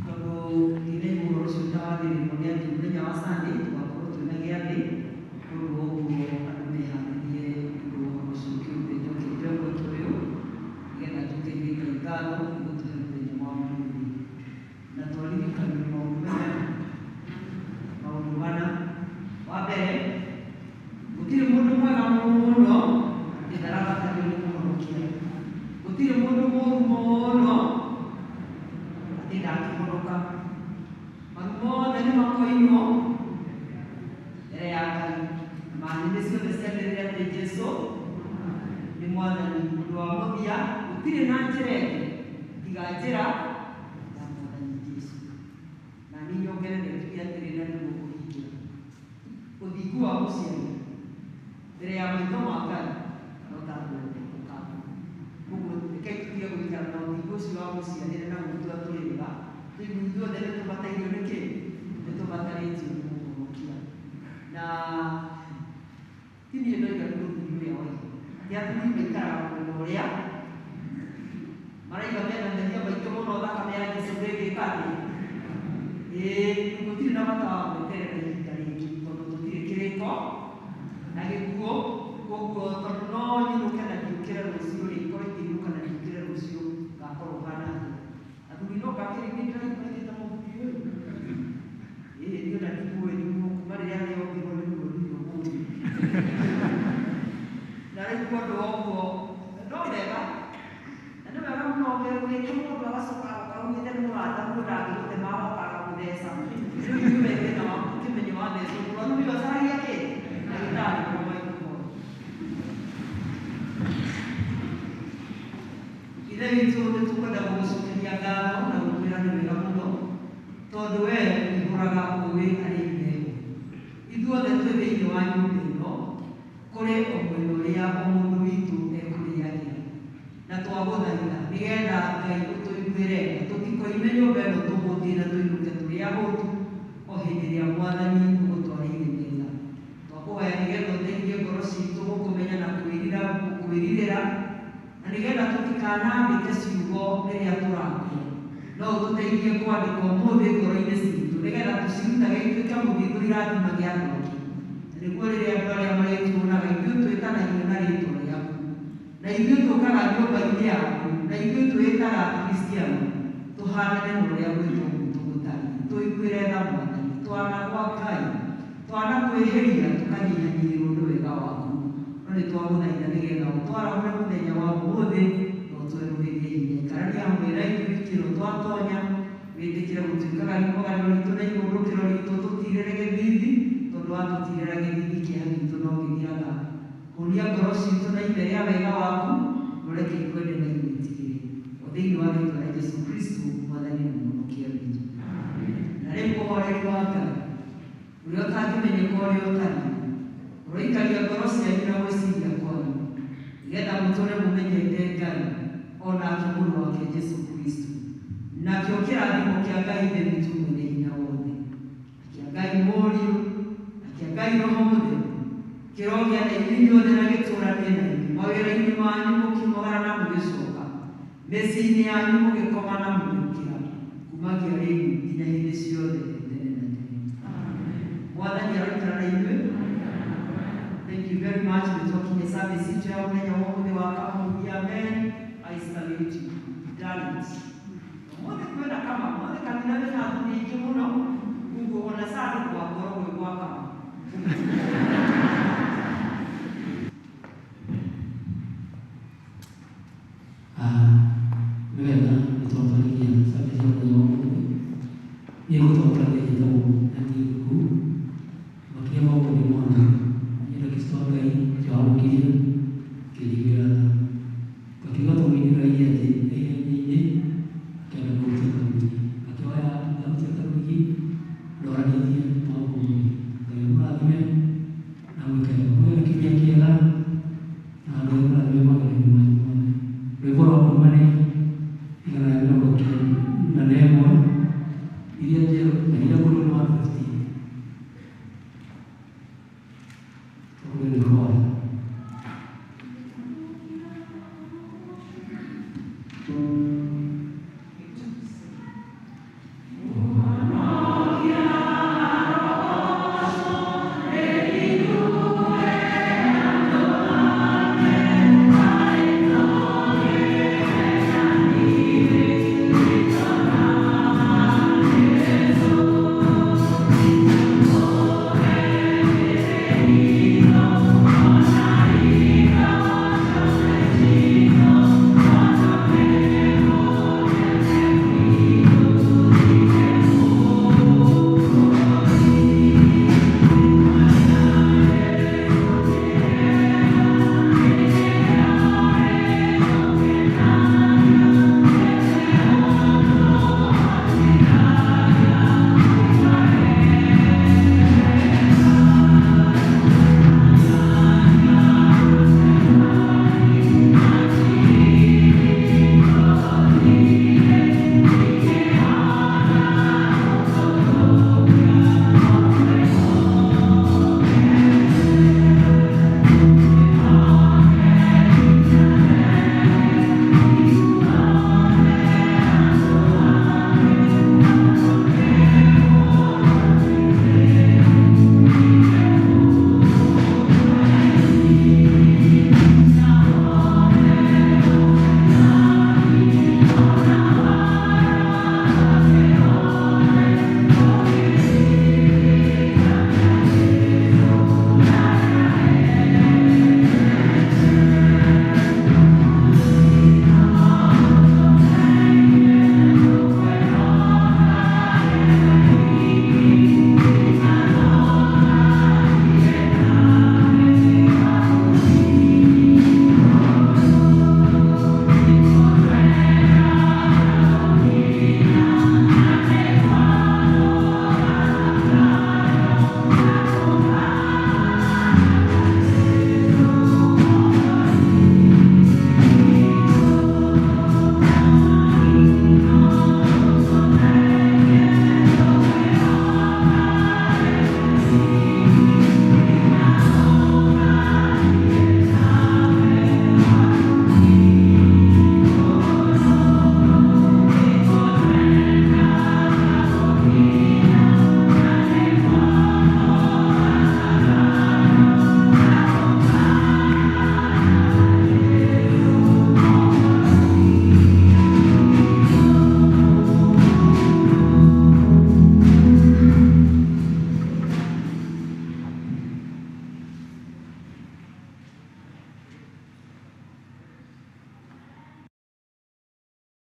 tondũ ndĩraigua ũhoro ũcio ũtawathĩrĩrwo nĩ atĩ mũthenya wa Sunday tũgakorwo twĩna gĩathĩ koguo ũguo andũ meharĩrie nĩ ũndũ wa ũhoro ũcio kĩũmbe njoke njoe mweke ũyũ nĩgetha njokerie Ngai ngatho nĩ gũtũhe mũthenya wa ũmũthĩ na twaririkanio maũndũ maigana maũndũ mana. Wa mbere, gũtirĩ mũndũ mwega mũno atĩ ndarabatario nĩ kũhonokia. Gũtirĩ mũndũ mũũru mũno atĩ ndangĩhonoka. Maru mothe nĩ makoinwo mbere ya Ngai. Na nĩmĩ ciothe cianĩrĩre atĩ Jesũ nĩ mwathani. Ũndũ wa mũthia, gũtirĩ na njĩra ĩngĩ tiga njĩra ya mwathani Jesũ. Na niĩ nyongerere njuge atĩrĩ na nĩguo kũhingia ũthingu wa mũciari mbere ya maitho ma Ngai no ta ng'ombe ũkamba. Koguo rekei tũtige gũikara na ũthingu ũcio wa mũciarĩre na gwĩtua tũrĩ ega, tũigue ithuothe nĩ tũbatairio nĩ kĩ? Nĩ tũbatarĩtio nĩ mũhonokia. Na ti niĩ ndoiga nĩ mũthuri ũrĩa waiga atĩ athuri maikaraga mwena ũrĩa maraiga mena mehia maingĩ mũno thakame ya Jesũ ndĩngĩka atĩa? Ĩĩ, gũtirĩ na bata wa gweterera ihinda rĩngĩ tondũ tũtirĩ kĩrĩko na gĩkuũ. Koguo tondũ no nyinũke na ndiũkĩre rũciũ rĩ, korwo ingĩinũka na ndiũkĩre rũciũ ngakorwo hana atĩa? Athuri no ngakĩrĩ niĩ ndĩraigua ndĩ ta mũthuri ũyũ. Ĩĩ niĩ ona ndimũĩ nĩguo kuma rĩrĩa rĩombirwo nĩguo ndirĩ ũmũthĩ. Na rĩu ũndũ wa ũguo no wega na nĩ wega mũno ũgĩte mũndũ agacoka agoka augĩte nĩ mũrataguo ndangĩgũtema agoka agagũtheca. Rĩu ithuĩ we thĩna waku ũkĩmenye wathecwo mũrwaru nĩwe ũcaragia kĩ? Ndagĩtarĩ ũrĩa wa Ithe witũ nĩ tũkwenda gũgũcokeria ngatho na gũkwĩra nĩ wega mũno tondũ we ũihũraga ũĩ arĩ iheo. Ithuothe twĩ thĩinĩ wa nyũmba ĩno kũrĩ o mwena ũrĩa o mũndũ witũ ekũrĩagĩra na twagũthaitha nĩgetha Ngai ũtũiguĩre tha tũtikoime nyũmba ĩno tũhũtiĩ na tũinũke tũrĩ ahũtu o hĩndĩ ĩrĩa mwathani ũgũtwarĩire metha. Twakũhoya nĩgetha ũteithie ngoro citũ gũkũmenya na gũkwĩrirĩra na nĩgetha tũtikanandĩke ciugo rĩrĩa tũrakua no ũtũteithie kwandĩka ũmũthĩ ngoro-inĩ citũ nĩgetha tũcirutage ituĩke mũthithũ irathimage andũ angĩ na nĩguo rĩrĩa andũ arĩa marĩtuonaga ithuĩ twĩtanagio na rĩtwa rĩaku na ithuĩ tũkaga nyũmba-inĩ yaku na ithuĩ twĩtaga Akristiano tũhanane na ũrĩa gwĩtwo gwitũ gũtariĩ. Tũiguĩre tha mwathani, twanagwa Ngai, twanakwĩhĩria tũkanyihanyihĩrwo nĩ wega waku no nĩ twagũthaitha nĩgetha ũtwarahũre mũthenya wa ũmũthĩ na ũtwerũhĩrie hinya. Ikarania hamwe na ithuĩ wiki ĩno twatonya wĩtĩkĩre gũtuĩkaga riumagario ritũ na ihũndũkĩro ritũ tũtirĩre gĩthithi tondũ watũtirĩra gĩthithi kĩeha gitũ no gĩthiraga. Hũnia ngoro citũ na ime rĩa wega waku na ũreke ikwende na igwĩtigĩre o thĩinĩ wa rĩtwa rĩa Jesũ Kristo mwathani na mũhonokia witũ. Na rĩu ũhoreri wa Ngai ũrĩa ũtangĩmenyeka ũrĩa ũtariĩ ũroikaria ngoro cianyu na gwĩciria kwanyu nĩgetha mũtũre mũmenyete Ngai o nake mũrũ wake Jesũ Kristo. Nakĩo kĩrathimo kĩa Ngai Ithe witũ mwene hinya wothe na kĩa Ngai Mũriũ na kĩa Ngai Roho Mũtheru kĩrogĩa na inyuĩ inyuothe na gĩtũũranie na inyuĩ mawĩra-inĩ manyu mũkĩrĩ Mĩciĩ-inĩ yanyu mũgĩkoma na mũgĩũkĩra kumagia rĩu nginya hĩndĩ ciothe tene na tene. Mwathani aroikara na ithuĩ. Thank you very much. Nĩ twakinya service itũ ya mũthenya wa ũmũthĩ wa Kama. Amen. I salute you. Done it. Ũmũthĩ kwĩna Kama, ũmũthĩ kanitha wĩna athuri aingĩ mũno, koguo ona Sunday gwakorwo gwĩ gwa Kama. Nĩ wega nĩ twatwarigia service ya mũthenya wa ũmũthĩ. Niĩ gũtongoragia njĩtagwo Daniel Gĩkũũ. Makĩria ma ũguo ndĩ mwana nyenda Kristo wa Ngai ũcio wamũkirie ngĩnjiguĩra tha. Ngakiuga tũmũinĩra atĩ ihenya-inĩ akĩenda kũruta karũrigi. Akĩoya aruta karũrigi ndoranĩtie mabũrũri. Ngai amũrathime na mwĩke wega. Mũgĩe na kiumia kĩega na Ngai amũrathime magerio-inĩ manyu mothe. Rwĩmbo rwa kuma nĩ 191 iria njerũ na iria ngũrũ nĩ 115. Tũkũrĩ nĩ kwaya.